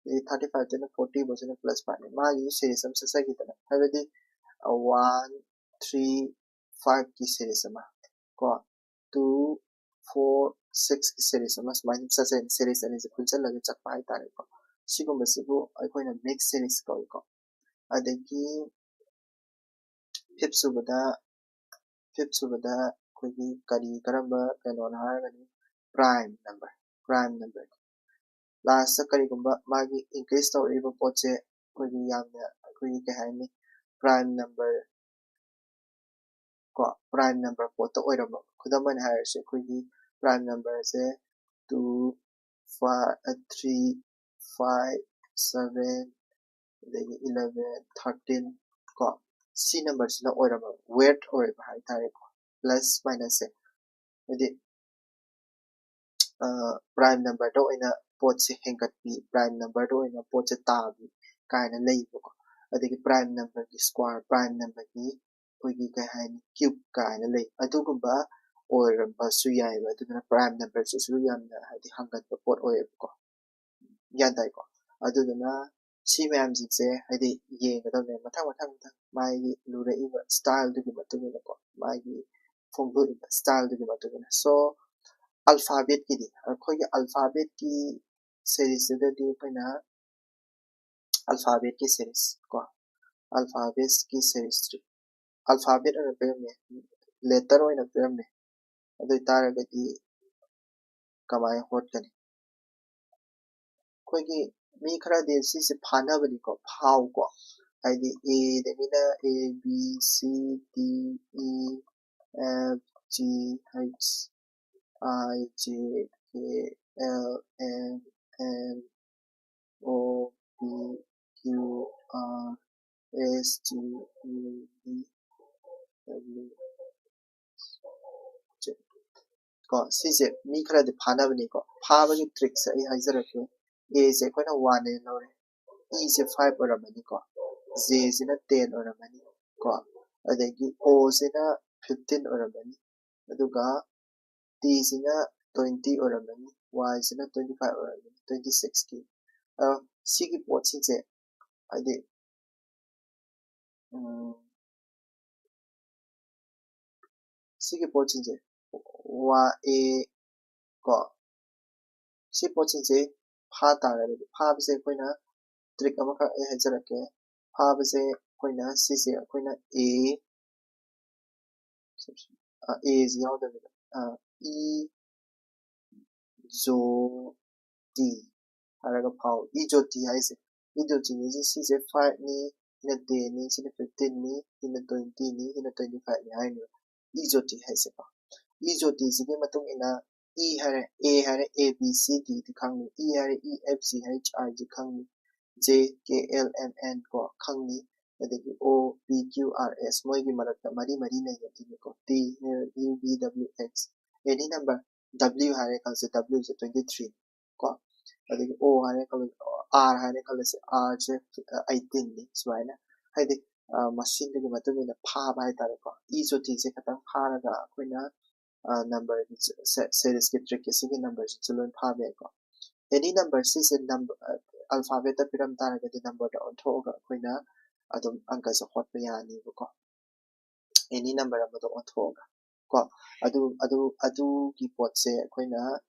ꯑꯗꯩ thirty five ꯇꯩꯅ forty ꯐꯥꯎꯁꯤꯅ plus five ꯅꯤ꯫ ꯃꯥꯒꯤꯁꯨ series ꯑꯃ ꯆꯠꯆꯈꯤꯗꯅ, ꯍꯥꯏꯕꯗꯤ one three five ꯀꯤ series ꯑꯃ ꯀꯣ, two four six ꯀꯤ series ꯑꯃ ꯁꯨꯃꯥꯏꯅ ꯆꯠꯆꯩ꯫ Series ꯑꯅꯤꯁꯦ ꯄꯨꯟꯁꯤꯜꯂꯒ ꯆꯠꯄ ꯍꯥꯏꯇꯥꯔꯦꯀꯣ꯫ ꯁꯤꯒꯨꯝꯕꯁꯤꯕꯨ ꯑꯩꯈꯣꯏꯅ mix series ꯀꯧꯏꯀꯣ꯫ ꯑꯗꯒꯤ fifth ꯁꯨꯕꯗ fifth ꯁꯨꯕꯗ ꯑꯩꯈꯣꯏꯒꯤ ꯀꯔꯤ ꯀꯔꯝꯕ ꯀꯩꯅꯣꯅꯣ ꯍꯥꯏꯔꯒꯗꯤ prime number prime number꯫ Last ꯀꯔꯤꯒꯨꯝꯕ ꯃꯥꯒꯤ increase ꯇꯧꯔꯛꯏꯕ ꯄꯣꯠꯁꯦ ꯑꯩꯈꯣꯏꯒꯤ ꯌꯥꯝꯅ ꯑꯩꯈꯣꯏꯒꯤ ꯀꯩ ꯍꯥꯏꯅꯤ prime number ꯀꯣ prime number ꯄꯣꯠꯇ ꯑꯣꯏꯔꯝꯕ꯫ ꯈꯨꯗꯝ ꯑꯣꯏꯅ ꯍꯥꯏꯔꯁꯤ ꯑꯩꯈꯣꯏꯒꯤ prime number ꯁꯦ two five three five seven ꯑꯗꯒꯤ eleven thirteen ꯀꯣ꯫ ꯁꯤ ꯅꯝꯕꯔꯁꯤꯅ ꯑꯣꯏꯔꯝꯕ ꯋꯦꯠ ꯑꯣꯏꯕ ꯍꯥꯏꯇꯥꯔꯦꯀꯣ꯫ ꯄ꯭ꯂꯁ ꯃꯥꯏꯅꯁꯁꯦ ꯍꯥꯏꯗꯤ ꯄ꯭ꯔꯥꯏꯝ ꯅꯝꯕꯔꯗ ꯑꯣꯏꯅ ꯄꯣꯠꯁꯦ ꯍꯦꯟꯒꯠꯄꯤ, ꯄ꯭ꯔꯥꯏꯝ ꯅꯝꯕꯔꯗ ꯑꯣꯏꯅ ꯄꯣꯠꯁꯦ ꯇꯥꯕꯤ ꯀꯥꯏꯅ ꯂꯩꯕꯀꯣ꯫ ꯑꯗꯒꯤ ꯄ꯭ꯔꯥꯏꯝ ꯅꯝꯕꯔꯒꯤ ꯁ꯭ꯀ꯭ꯋꯥꯔ, ꯄ꯭ꯔꯥꯏꯝ ꯅꯝꯕꯔꯒꯤ ꯑꯩꯈꯣꯏꯒꯤ ꯀꯩ ꯍꯥꯏꯅꯤ, ꯀ꯭ꯌꯨꯕ ꯀꯥꯏꯅ ꯂꯩ꯫ ꯑꯗꯨꯒꯨꯝꯕ ꯑꯣꯏꯔꯝꯕꯁꯨ ꯌꯥꯏꯑꯕ꯫ ꯑꯗꯨꯗꯨꯅ ꯄ꯭ꯔꯥꯏꯝ ꯅꯝꯕꯔꯁꯤꯁꯨ ꯌꯥꯝꯅ ꯍꯥꯏꯗꯤ ꯍꯪꯒꯟꯕ ꯄꯣꯠ ꯑꯣꯏꯌꯦꯕꯀꯣ꯫ ꯒ꯭ꯌꯥꯟ ꯇꯥꯏꯀꯣ? ꯑꯗꯨꯗꯨꯅ ꯁꯤ ꯃꯌꯥꯝꯁꯤꯡꯁꯦ ꯍꯥꯏꯗꯤ ꯌꯦꯡꯒꯗꯕꯅꯦ ꯃꯊꯪ ꯃꯊꯪ ꯃꯊꯪ ꯃꯥꯒꯤ ꯂꯨꯔꯛꯏꯕ ꯁ꯭ꯇꯥꯏꯜꯗꯨꯒꯤ ꯃꯇꯨꯡ ꯏꯟꯅꯀꯣ, ꯃꯥꯒꯤ ꯐꯣꯡꯗꯣꯛꯏꯕ ꯁ꯭ꯇꯥꯏꯜꯗꯨꯒꯤ ꯃꯇꯨꯡ ꯏꯟꯅ꯫ ꯁꯣ ꯑꯜꯐꯥꯕꯦꯠꯀꯤꯗꯤ ꯑꯩꯈꯣꯏꯒꯤ ꯑꯜꯐꯥꯕꯦꯠꯀꯤ ꯁꯦꯔꯤꯁꯇꯨꯗꯗꯤ ꯑꯩꯈꯣꯏꯅ ꯑꯜꯐꯥꯕꯦꯠꯀꯤ ꯁꯦꯔꯤꯁ ꯀꯣ, ꯑꯜꯐꯥꯕꯦꯠꯀꯤ ꯁꯦꯔꯤꯁ ꯇ꯭ꯔꯤ, ꯑꯜꯐꯥꯕꯦꯠ ꯑꯣꯏꯅ ꯄꯤꯔꯝꯃꯦ, ꯂꯦꯇꯔ ꯑꯣꯏꯅ ꯄꯤꯔꯝꯃꯦ꯫ ꯑꯗꯨ ꯑꯣꯏꯇꯥꯔꯒꯗꯤ ꯀꯃꯥꯏꯅ ꯍꯣꯠꯀꯅꯤ? ꯑꯩꯈꯣꯏꯒꯤ ꯃꯤ ꯈꯔꯗꯤ ꯁꯤꯁꯦ ꯐꯥꯅꯕꯅꯤꯀꯣ, ꯐꯥꯎꯀꯣ꯫ ꯍꯥꯏꯗꯤ ꯑꯦꯗꯒꯤꯅ A B C D E F G H I J K L M N O P Q R S T U V W ꯀꯣ꯫ ꯁꯤꯁꯦ ꯃꯤ ꯈꯔꯗꯤ ꯐꯥꯅꯕꯅꯤꯀꯣ꯫ ꯐꯥꯕꯒꯤ ꯇ꯭ꯔꯤꯛꯁꯦ ꯑꯩ ꯍꯥꯏꯖꯔꯛꯀꯦ꯫ ꯑꯦꯁꯦ ꯑꯩꯈꯣꯏꯅ ꯋꯥꯟ ꯑꯦ ꯂꯧꯔꯦ, ꯏꯁꯦ ꯐꯥꯏꯚ ꯑꯣꯏꯔꯝꯃꯅꯤꯀꯣ, ꯖꯦꯁꯤꯅ ꯇꯦꯟ ꯑꯣꯏꯔꯝꯃꯅꯤ ꯀꯣ, ꯑꯗꯒꯤ ꯑꯣꯁꯤꯅ ꯐꯤꯐꯇꯤꯟ ꯑꯣꯏꯔꯝꯃꯅꯤ, ꯑꯗꯨꯒ ꯇꯤꯁꯤꯅ ꯇ꯭ꯋꯦꯟꯇꯤ ꯑꯣꯏꯔꯝꯃꯅꯤ, ꯋꯥꯏꯁꯤꯅ ꯇ꯭ꯋꯦꯟꯇꯤ ꯐꯥꯏꯚ ꯑꯣꯏꯔꯝꯃꯅꯤ, ꯇ꯭ꯋꯦꯟꯇꯤ ꯁꯤꯛꯁꯀꯤ꯫ ꯑꯗꯣ ꯁꯤꯒꯤ ꯄꯣꯠꯁꯤꯡꯁꯦ ꯍꯥꯏꯗꯤ ꯎꯝ, ꯁꯤꯒꯤ ꯄꯣꯠꯁꯤꯡꯁꯦ ꯋꯥ ꯑꯦ ꯀꯣ, ꯁꯤ ꯄꯣꯠꯁꯤꯡꯁꯦ ꯐꯥ ꯇꯥꯔꯒꯗꯤ, ꯐꯥꯕꯁꯦ ꯑꯩꯈꯣꯏꯅ ꯇ꯭ꯔꯤꯛ ꯑꯃꯈꯛ ꯑꯩ ꯍꯥꯏꯖꯔꯛꯀꯦ꯫ ꯐꯥꯕꯁꯦ ꯑꯩꯈꯣꯏꯅ ꯁꯤꯁꯦ ꯑꯩꯈꯣꯏꯅ ꯑꯦ, ꯑꯦꯁꯤ ꯌꯥꯎꯗꯕꯤꯗ ꯏ ꯖꯣ ꯇꯤ ꯍꯥꯏꯔꯒ ꯐꯥꯎ꯫ ꯏ ꯖꯣ ꯇꯤ ꯍꯥꯏꯁꯦ, ꯏ ꯖꯣ ꯇꯤ ꯍꯥꯏꯁꯦ ꯁꯤꯁꯦ ꯐꯥꯏꯚꯅꯤ, ꯁꯤꯅ ꯇꯦꯟꯅꯤ, ꯁꯤꯅ ꯐꯤꯐꯇꯤꯟꯅꯤ, ꯁꯤꯅ ꯇ꯭ꯋꯦꯟꯇꯤꯅꯤ, ꯁꯤꯅ ꯇ꯭ꯋꯦꯟꯇꯤ ꯐꯥꯏꯚꯅꯤ ꯍꯥꯏꯅꯦꯕ꯫ ꯏ ꯖꯣ ꯇꯤ ꯍꯥꯏꯁꯦꯀꯣ꯫ ꯏ ꯖꯣ ꯇꯤꯁꯤꯒꯤ ꯃꯇꯨꯡ ꯏꯟꯅ ꯏ ꯍꯥꯏꯔꯦ, ꯑꯦ ꯍꯥꯏꯔꯦ, ꯑꯦ ꯕꯤ ꯁꯤ ꯗꯤꯗꯤ ꯈꯪꯅꯤ, ꯏ ꯍꯥꯏꯔꯦ, E F G H I G ꯈꯪꯅꯤ, J K L M N ꯀꯣ ꯈꯪꯅꯤ, ꯑꯗꯒꯤ O P Q R S, ꯃꯣꯏꯒꯤ ꯃꯔꯛꯇ ꯃꯔꯤ ꯃꯔꯤ ꯂꯩꯅꯗꯣꯏꯅꯤꯀꯣ꯫ T, U, V, W, X, any number, W ꯍꯥꯏꯔꯦ ꯈꯜꯂꯁꯦ, W ꯁꯦ twenty three ꯀꯣ꯫ ꯑꯗꯒꯤ O ꯍꯥꯏꯔꯦ ꯈꯜꯂꯁꯦ, R ꯍꯥꯏꯔꯦ ꯈꯜꯂꯁꯦ, R ꯁꯦ eighteen ꯅꯤ꯫ ꯁꯨꯃꯥꯏꯅ ꯍꯥꯏꯗꯤ ꯃꯁꯤꯡꯗꯨꯒꯤ ꯃꯇꯨꯡ ꯏꯟꯅ ꯐꯥꯕ ꯍꯥꯏꯇꯥꯔꯦꯀꯣ꯫ E ꯖꯣꯇꯤꯁꯦ ꯈꯇꯪ ꯐꯥꯔꯒ ꯑꯩꯈꯣꯏꯅ number ꯁꯦꯔꯤꯁꯀꯤ ꯇ꯭ꯔꯤꯛꯀꯤ ꯁꯤꯒꯤ ꯅꯝꯕꯔꯁꯤꯁꯨ ꯂꯣꯏ ꯐꯥꯕ ꯌꯥꯏꯀꯣ꯫ Any number, ꯁꯤꯁꯦ number, alphabetꯇ ꯄꯤꯔꯝ ꯇꯥꯔꯒꯗꯤ numberꯗ ꯑꯣꯟꯊꯣꯛꯑꯒ ꯑꯩꯈꯣꯏꯅ ꯑꯗꯨꯝ ꯑꯪꯀꯁꯦ ꯍꯣꯠꯄ ꯌꯥꯅꯤꯕꯀꯣ꯫ Any number ꯑꯃꯗ ꯑꯣꯟꯊꯣꯛꯑꯒ ꯀꯣ꯫ ꯑꯗꯨ ꯑꯗꯨ ꯑꯗꯨꯒꯤ ꯄꯣꯠꯁꯦ ꯑꯩꯈꯣꯏꯅ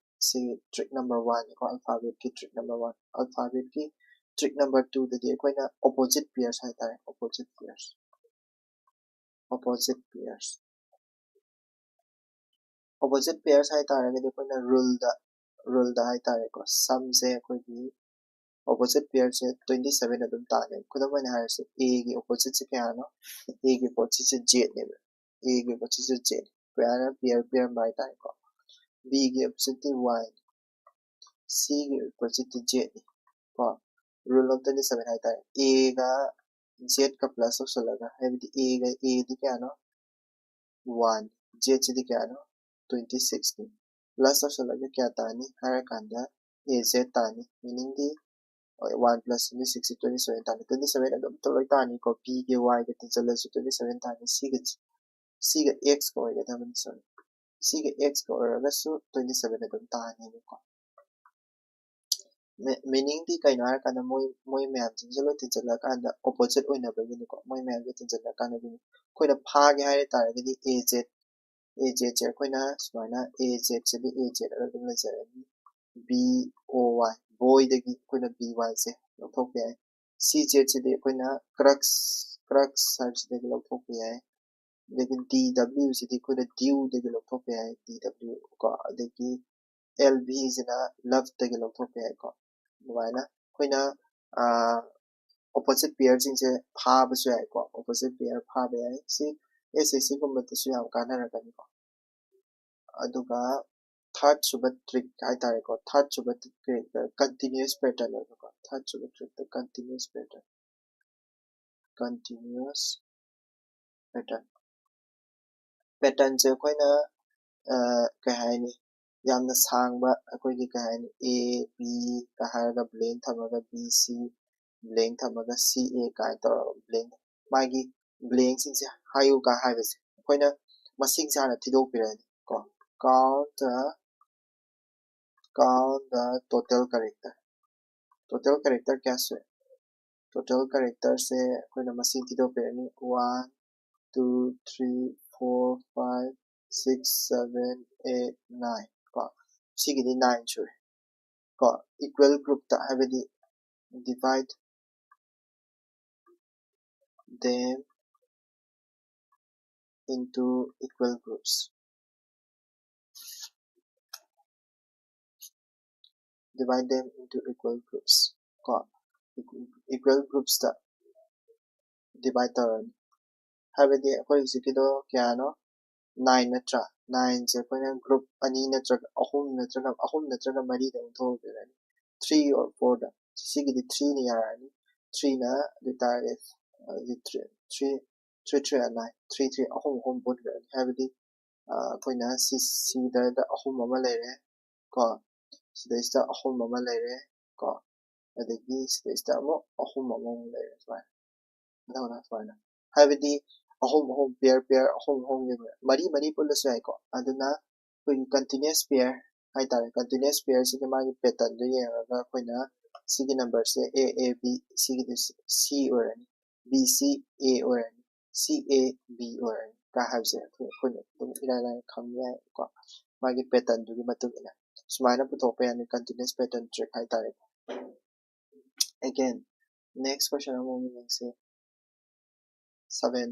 ꯁꯤ trick number one ꯀꯣ, alphabetꯀꯤ trick number one꯫ Alphabetꯀꯤ trick number twoꯗꯗꯤ ꯑꯩꯈꯣꯏꯅ opposite pairs ꯍꯥꯏꯇꯥꯔꯦ, opposite pairs, opposite pairs, opposite pairs ꯍꯥꯏꯇꯥꯔꯒꯗꯤ ꯑꯩꯈꯣꯏꯅ ruleꯗ, ruleꯗ ꯍꯥꯏꯇꯥꯔꯦꯀꯣ, sumꯁꯦ ꯑꯩꯈꯣꯏꯒꯤ opposite pairꯁꯦ twenty seven ꯑꯗꯨꯝ ꯇꯥꯅꯤ꯫ ꯈꯨꯗꯝ ꯑꯣꯏꯅ ꯍꯥꯏꯔꯁꯦ, Aꯒꯤ oppositeꯁꯦ ꯀꯌꯥꯅꯣ? Aꯒꯤ oppositeꯁꯦ Zꯅꯦꯕ꯫ Aꯒꯤ oppositeꯁꯦ Z꯫ ꯄꯦꯌꯔ ꯄꯤꯔꯝꯕ ꯍꯥꯏꯇꯥꯔꯦꯀꯣ꯫ Bꯒꯤ oppositeꯇꯤ Y꯫ Cꯒꯤ oppositeꯇꯤ Zꯅꯤ ꯀꯣ꯫ Rule of twenty seven ꯍꯥꯏꯇꯥꯔꯦ꯫ Aꯒ Zꯒ plus ꯇꯧꯁꯜꯂꯒ, ꯍꯥꯏꯕꯗꯤ Aꯒ, Aꯗꯤ ꯀꯌꯥꯅꯣ? One꯫ Zꯁꯤꯗꯤ ꯀꯌꯥꯅꯣ? Twenty sixꯅꯤ꯫ Plus ꯇꯧꯁꯜꯂꯒ ꯀꯌꯥ ꯇꯥꯅꯤ ꯍꯥꯏꯔꯀꯥꯟꯗ, AZ ꯇꯥꯅꯤ꯫ Meaningꯗꯤ, ꯍꯣꯏ, one plus twenty six twenty seven ꯇꯥꯅꯤ꯫ Twenty seven ꯑꯗꯨꯝ ꯂꯣꯏ ꯇꯥꯅꯤꯀꯣ꯫ Bꯒ Yꯒ ꯇꯤꯟꯁꯤꯜꯂꯁꯨ twenty seven ꯇꯥꯅꯤ꯫ Cꯒ, Cꯒ Xꯒ ꯑꯣꯏꯒꯗꯕꯅꯤ, sorry꯫ Cꯒ Xꯒ ꯑꯣꯏꯔꯒꯁꯨ twenty seven ꯑꯗꯨꯝ ꯇꯥꯅꯤꯕꯀꯣ꯫ Meaningꯗꯤ ꯀꯩꯅꯣ ꯍꯥꯏꯔꯀꯥꯟꯗ, ꯃꯣꯏ, ꯃꯣꯏ ꯃꯌꯥꯝꯁꯤꯡꯁꯦ ꯂꯣꯏ ꯇꯤꯟꯁꯤꯜꯂꯀꯥꯟꯗ opposite ꯑꯣꯏꯅꯕꯒꯤꯅꯤꯀꯣ꯫ ꯃꯣꯏ ꯃꯌꯥꯝꯁꯦ ꯇꯤꯟꯁꯤꯜꯂꯀꯥꯟꯗꯒꯤꯅꯤ꯫ ꯑꯩꯈꯣꯏꯅ ꯐꯥꯒꯦ ꯍꯥꯏ ꯇꯥꯔꯒꯗꯤ, AZ, AZꯁꯦ ꯑꯩꯈꯣꯏꯅ ꯁꯨꯃꯥꯏꯅ, AZꯁꯤꯗꯤ AZ ꯑꯗꯨꯝ ꯂꯩꯖꯔꯅꯤ꯫ BOY, boyꯗꯒꯤ ꯑꯩꯈꯣꯏꯅ BYꯁꯦ ꯂꯧꯊꯣꯛꯄ ꯌꯥꯏ꯫ CZꯁꯤꯗꯤ ꯑꯩꯈꯣꯏꯅ crush, crush ꯍꯥꯏꯕꯁꯤꯗꯒꯤ ꯂꯧꯊꯣꯛꯄ ꯌꯥꯏ꯫ ꯑꯗꯒꯤ DWꯁꯤꯗꯤ ꯑꯩꯈꯣꯏꯅ dueꯗꯒꯤ ꯂꯧꯊꯣꯛꯄ ꯌꯥꯏ, DW ꯀꯣ꯫ ꯑꯗꯒꯤ LBꯁꯤꯅ loveꯇꯒꯤ ꯂꯧꯊꯣꯛꯄ ꯌꯥꯏꯀꯣ꯫ ꯑꯗꯨꯃꯥꯏꯅ ꯑꯩꯈꯣꯏꯅ opposite pairꯁꯤꯡꯁꯦ ꯐꯥꯕꯁꯨ ꯌꯥꯏꯀꯣ꯫ Opposite pair ꯐꯥꯕ ꯌꯥꯏ꯫ ꯁꯤ SSCꯒꯨꯝꯕꯗꯁꯨ ꯌꯥꯝ ꯀꯥꯟꯅꯔꯛꯀꯅꯤꯀꯣ꯫ ꯑꯗꯨꯒ third ꯁꯨꯕ trick ꯍꯥꯏꯇꯥꯔꯦꯀꯣ꯫ Third ꯁꯨꯕ trick continuous pattern ꯑꯣꯏꯕꯀꯣ꯫ Third ꯁꯨꯕ trickꯇ continuous pattern꯫ continuous pattern. Patternꯁꯦ ꯑꯩꯈꯣꯏꯅ ꯀꯩ ꯍꯥꯏꯅꯤ, ꯌꯥꯝꯅ ꯁꯥꯡꯕ ꯑꯩꯈꯣꯏꯒꯤ ꯀꯩ ꯍꯥꯏꯅꯤ, A B ꯀ ꯍꯥꯏꯔꯒ blank ꯊꯝꯃꯒ B C, blank ꯊꯝꯃꯒ C A ꯀꯥꯏꯅ ꯇꯧꯔꯒ blank, ꯃꯥꯒꯤ blankꯁꯤꯡꯁꯦ ꯍꯥꯏꯌꯨ ꯀ ꯍꯥꯏꯕꯁꯦ ꯑꯩꯈꯣꯏꯅ ꯃꯁꯤꯡꯁꯦ ꯍꯥꯟꯅ ꯊꯤꯗꯣꯛꯄꯤꯔꯅꯤ ꯀꯣ꯫ Count the count the total character. Total character ꯀꯌꯥ ꯁꯨꯏ? Total characterꯁꯦ ꯑꯩꯈꯣꯏꯅ ꯃꯁꯤꯡ ꯊꯤꯗꯣꯛꯄꯤꯔꯅꯤ, one two three four five six seven eight nine ꯀꯣ꯫ ꯁꯤꯒꯤꯗꯤ nine ꯁꯨꯔꯦ ꯀꯣ꯫ Equal groupꯇ, ꯍꯥꯏꯕꯗꯤ divide them into equal groups. Divide them into equal groups ꯀꯣ꯫ Equal groupsꯇ divide ꯇꯧꯔꯅꯤ꯫ ꯍꯥꯏꯕꯗꯤ ꯑꯩꯈꯣꯏ ꯍꯧꯖꯤꯛꯀꯤꯗꯣ ꯀꯌꯥꯅꯣ? Nine ꯅꯠꯇ꯭ꯔꯥ? Nineꯁꯦ ꯑꯩꯈꯣꯏꯅ group ꯑꯅꯤ ꯅꯠꯇ꯭ꯔꯒ ꯑꯍꯨꯝ ꯅꯠꯇ꯭ꯔꯒ ꯑꯍꯨꯝ ꯅꯠꯇ꯭ꯔꯒ ꯃꯔꯤꯗ ꯑꯃꯨꯛ ꯊꯣꯛꯍꯧꯗꯣꯏꯅꯤ꯫ Three or fourꯗ꯫ ꯁꯤꯒꯤꯗꯤ threeꯅ ꯌꯥꯔꯅꯤ꯫ Threeꯅ ꯑꯗꯨ ꯑꯣꯏꯇꯥꯔꯗꯤ three three three three nine, three three ꯑꯍꯨꯝ ꯑꯍꯨꯝ ꯄꯨꯟꯈ꯭ꯔꯅꯤ꯫ ꯍꯥꯏꯕꯗꯤ ꯑꯩꯈꯣꯏꯅ ꯁꯤꯗ ꯑꯍꯨꯝ ꯑꯃ ꯂꯩꯔꯦ ꯀꯣ, ꯁꯤꯗꯩꯁꯤꯗ ꯑꯍꯨꯝ ꯑꯃ ꯂꯩꯔꯦ ꯀꯣ, ꯑꯗꯒꯤ ꯁꯤꯗꯩꯁꯤꯗ ꯑꯃꯨꯛ ꯑꯍꯨꯝ ꯑꯃꯃꯨꯛ ꯂꯩꯔꯦ꯫ ꯁꯨꯃꯥꯏꯅ ꯃꯊꯪ ꯃꯊꯪ ꯁꯨꯃꯥꯏꯅ, ꯍꯥꯏꯕꯗꯤ ꯑꯍꯨꯝ ꯑꯍꯨꯝ, pair pair ꯑꯍꯨꯝ ꯑꯍꯨꯝꯒꯤ ꯃꯔꯤ ꯃꯔꯤ ꯄꯨꯜꯂꯁꯨ ꯌꯥꯏꯀꯣ꯫ ꯑꯗꯨꯅ ꯑꯩꯈꯣꯏꯒꯤ continuous pair ꯍꯥꯏꯇꯥꯔꯦ, continuous pairꯁꯤꯒꯤ ꯃꯥꯒꯤ patternꯗꯣ ꯌꯦꯡꯉꯒ ꯑꯩꯈꯣꯏꯅ ꯁꯤꯒꯤ numberꯁꯦ A A B, ꯁꯤꯒꯤꯗꯤ C ꯑꯣꯏꯔꯅꯤ, B C A ꯑꯣꯏꯔꯅꯤ, C A B ꯑꯣꯏꯔꯅꯤ ꯀ ꯍꯥꯏꯕꯁꯦ ꯑꯩꯈꯣꯏ, ꯑꯩꯈꯣꯏꯅ ꯑꯗꯨꯝ ꯏꯔꯥꯏ ꯂꯥꯏꯅ ꯈꯪꯕ ꯌꯥꯏꯀꯣ, ꯃꯥꯒꯤ patternꯗꯨꯒꯤ ꯃꯇꯨꯡ ꯏꯟꯅ꯫ ꯁꯨꯃꯥꯏꯅ ꯄꯨꯊꯣꯛꯄ ꯌꯥꯅꯤ, continuous pattern trick ꯍꯥꯏꯇꯥꯔꯦꯀꯣ꯫ Again, next question ꯑꯃꯃꯨꯛ ꯌꯦꯡꯁꯦ꯫ Seven,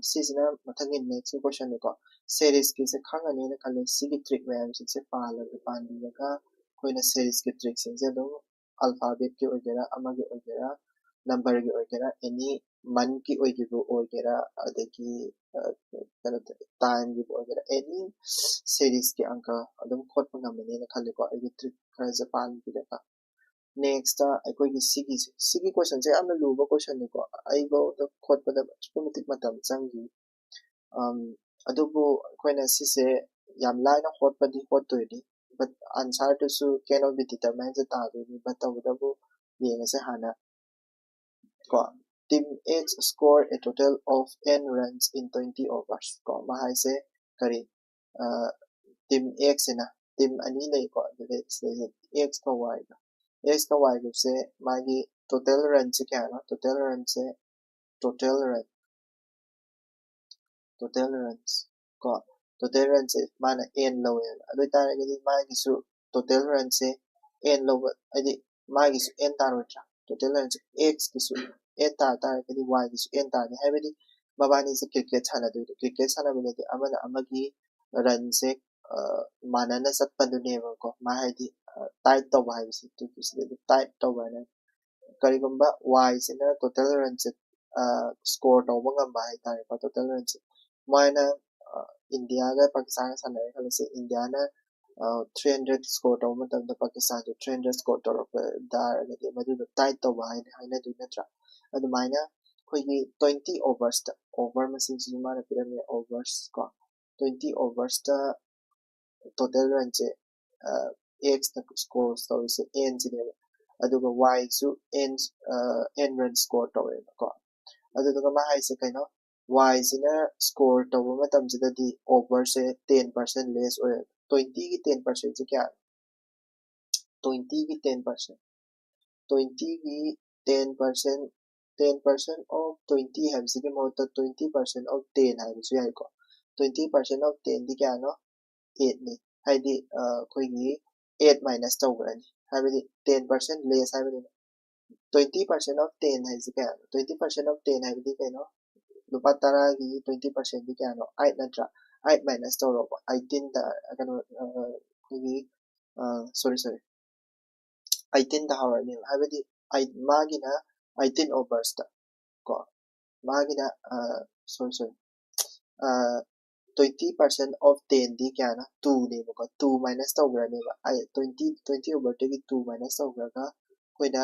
ꯁꯤꯁꯤꯅ ꯃꯊꯪꯒꯤ next questionꯅꯤꯀꯣ꯫ Seriesꯀꯤꯁꯦ ꯈꯪꯉꯅꯤꯅ ꯈꯜꯂꯦ꯫ ꯁꯤꯒꯤ trick ꯃꯌꯥꯝꯁꯤꯡꯁꯦ ꯄꯥꯜꯂꯒ, ꯄꯥꯟꯕꯤꯔꯒ ꯑꯩꯈꯣꯏꯅ seriesꯀꯤ trickꯁꯤꯡꯁꯦ ꯑꯗꯨꯝ alphabetꯀꯤ ꯑꯣꯏꯒꯦꯔꯥ, ꯑꯃꯒꯤ ꯑꯣꯏꯒꯦꯔꯥ, numberꯒꯤ ꯑꯣꯏꯒꯦꯔꯥ, any monthꯀꯤ ꯑꯣꯏꯒꯤꯕ ꯑꯣꯏꯒꯦꯔꯥ, ꯑꯗꯒꯤ ꯀꯩꯅꯣ, timeꯒꯤꯕꯨ ꯑꯣꯏꯒꯦꯔꯥ, any seriesꯀꯤ ꯑꯪꯀ ꯑꯗꯨꯝ ꯈꯣꯠꯄ ꯉꯝꯃꯅꯤꯅ ꯈꯜꯂꯤꯀꯣ, ꯑꯩꯒꯤ trick ꯈꯔꯁꯦ ꯄꯥꯟꯕꯤꯔꯒ꯫ Next ꯑꯩꯈꯣꯏꯒꯤ ꯁꯤꯒꯤꯁꯦ, ꯁꯤꯒꯤ question ꯁꯦ ꯌꯥꯝꯅ ꯂꯨꯕ question ꯅꯤꯀꯣ, ꯑꯩꯐꯥꯎꯗ ꯈꯣꯠꯄꯗ ꯑꯁꯨꯛꯀꯤ ꯃꯇꯤꯛ ꯃꯇꯝ ꯆꯪꯈꯤ꯫ ꯑꯝ, ꯑꯗꯨꯕꯨ ꯑꯩꯈꯣꯏꯅ ꯁꯤꯁꯦ ꯌꯥꯝ ꯂꯥꯏꯅ ꯍꯣꯠꯄꯗꯤ ꯍꯣꯠꯇꯣꯏꯅꯤ, but answer ꯗꯨꯁꯨ cannot be determined say ꯇꯥꯗꯣꯏꯅꯤ꯫ But ꯇꯧꯕꯇꯕꯨ ꯌꯦꯡꯉꯁꯦ ꯍꯥꯟꯅ ꯀꯣ꯫ Team X score a total of n runs in twenty overs ꯀꯣ꯫ ꯃꯥ ꯍꯥꯏꯁꯦ ꯀꯔꯤ? ꯑ, team X ꯁꯤꯅ, team ꯑꯅꯤ ꯂꯩꯀꯣ, ꯑꯗꯨꯗ ꯁꯤꯗꯩꯁꯤꯗ X ꯀ Y ꯒ, X ꯀ Y ꯒꯁꯦ ꯃꯥꯒꯤ total run ꯁꯦ ꯀꯌꯥꯅꯣ? Total run ꯁꯦ, total run, total runs ꯀꯣ, total run ꯁꯦ ꯃꯥꯅ n ꯂꯧꯋꯦꯕ꯫ ꯑꯗꯨ ꯑꯣꯏꯇꯥꯔꯒꯗꯤ ꯃꯥꯒꯤꯁꯨ total run ꯁꯦ n ꯂꯧꯕ, ꯍꯥꯏꯗꯤ ꯃꯥꯒꯤꯁꯨ n ꯇꯥꯔꯣꯏꯗ꯭ꯔꯥ? Total run ꯁꯦ X ꯀꯤꯁꯨ n ꯇꯥ ꯇꯥꯔꯒꯗꯤ Y ꯒꯤꯁꯨ n ꯇꯥꯅꯤ꯫ ꯍꯥꯏꯕꯗꯤ ꯃꯕꯥꯅꯤꯁꯦ cricket ꯁꯥꯟꯅꯗꯣꯏꯗꯣ, cricket ꯁꯥꯟꯅꯕꯗꯗꯤ ꯑꯃꯅ ꯑꯃꯒꯤ run ꯁꯦ, ꯑ, ꯃꯥꯟꯅꯅ ꯆꯠꯄꯗꯨꯅꯦꯕꯀꯣ꯫ ꯃꯥ ꯍꯥꯏꯗꯤ, ꯑ, tie ꯇꯧꯕ ꯍꯥꯏꯕꯁꯤ, ꯇꯨꯀꯤꯁꯤꯗꯗꯤ tie ꯇꯧꯕ ꯍꯥꯏꯅ꯫ ꯀꯔꯤꯒꯨꯝꯕ Y ꯁꯤꯅ total run ꯁꯦ, ꯑ, score ꯇꯧꯕ ꯉꯝꯕ ꯍꯥꯏꯇꯥꯔꯦꯀꯣ, total run ꯁꯦ꯫ ꯃꯥꯅ, ꯑ, ꯏꯟꯗꯤꯌꯥꯒ ꯄꯥꯀꯤꯁꯇꯥꯟꯒ ꯁꯥꯟꯅꯔꯦ ꯈꯜꯂꯁꯦ, ꯏꯟꯗꯤꯌꯥꯅ, ꯑ, three hundred score ꯇꯧꯕ ꯃꯇꯝꯗ ꯄꯥꯀꯤꯁꯇꯥꯟꯁꯨ three hundred score ꯇꯧꯔꯛꯄ ꯇꯥꯔꯒꯗꯤ ꯃꯗꯨꯗꯣ tie ꯇꯧꯕ ꯍꯥꯏꯅ ꯍꯥꯏꯅꯗꯣꯏ ꯅꯠꯇ꯭ꯔꯥ? ꯑꯗꯨꯃꯥꯏꯅ ꯑꯩꯈꯣꯏꯒꯤ twenty overs ꯇ, over ꯃꯁꯤꯡꯁꯤꯁꯨ ꯃꯥꯅ ꯄꯤꯔꯝꯃꯦ, overs ꯀꯣ, twenty overs ꯇ total run ꯁꯦ, ꯑ, X ꯅ score ꯇꯧꯔꯤꯁꯦ n ꯁꯤꯅꯦꯕ, ꯑꯗꯨꯒ Y ꯁꯨ n, ꯑ, n run score ꯇꯧꯋꯦꯕꯀꯣ꯫ ꯑꯗꯨꯗꯨꯒ ꯃꯥ ꯍꯥꯏꯁꯦ ꯀꯩꯅꯣ? Y ꯁꯤꯅ score ꯇꯧꯕ ꯃꯇꯝꯁꯤꯗꯗꯤ over ꯁꯦ ten percent less ꯑꯣꯏꯌꯦꯕ꯫ Twenty ꯒꯤ ten percent ꯁꯦ ꯀꯌꯥꯅꯣ? Twenty ꯒꯤ ten percent, twenty ꯒꯤ ten percent, ten percent of twenty ꯍꯥꯏꯕꯁꯤꯒꯤ ꯃꯍꯨꯠꯇ twenty percent of ten ꯍꯥꯏꯕꯁꯨ ꯌꯥꯏꯀꯣ꯫ Twenty percent of ten ꯗꯤ ꯀꯌꯥꯅꯣ? Eight ꯅꯤ꯫ ꯍꯥꯏꯗꯤ, ꯑ, ꯑꯩꯈꯣꯏꯒꯤ eight minus ꯇꯧꯈ꯭ꯔꯅꯤ꯫ ꯍꯥꯏꯕꯗꯤ ten percent less ꯍꯥꯏꯕꯅꯤꯅ꯫ Twenty percent of ten ꯍꯥꯏꯁꯦ ꯀꯌꯥꯅꯣ? Twenty percent of ten ꯍꯥꯏꯕꯗꯤ ꯀꯩꯅꯣ? ꯂꯨꯄꯥ ꯇꯔꯥꯒꯤ twenty percent ꯗꯤ ꯀꯌꯥꯅꯣ? Eight ꯅꯠꯇ꯭ꯔꯥ? Eight minus ꯇꯧꯔꯣꯕ꯫ Eighteen ꯗ, ꯀꯩꯅꯣ, ꯑ, ꯑꯩꯈꯣꯏꯒꯤ, ꯑ, sorry, sorry, eighteen ꯗ ꯍꯧꯔꯅꯦꯕ꯫ ꯍꯥꯏꯕꯗꯤ ꯑꯩ-, ꯃꯥꯒꯤꯅ eighteen overs ꯇ ꯀꯣ, ꯃꯥꯒꯤꯅ, ꯑ, sorry, sorry, ꯑ, twenty percent of ten ꯗꯤ ꯀꯌꯥꯅꯣ? Two ꯅꯦꯕꯀꯣ꯫ Two minus ꯇꯧꯈ꯭ꯔꯅꯦꯕ꯫ ꯑꯩ twenty, twenty over ꯗꯒꯤ two minus ꯇꯧꯈ꯭ꯔꯒ ꯑꯩꯈꯣꯏꯅ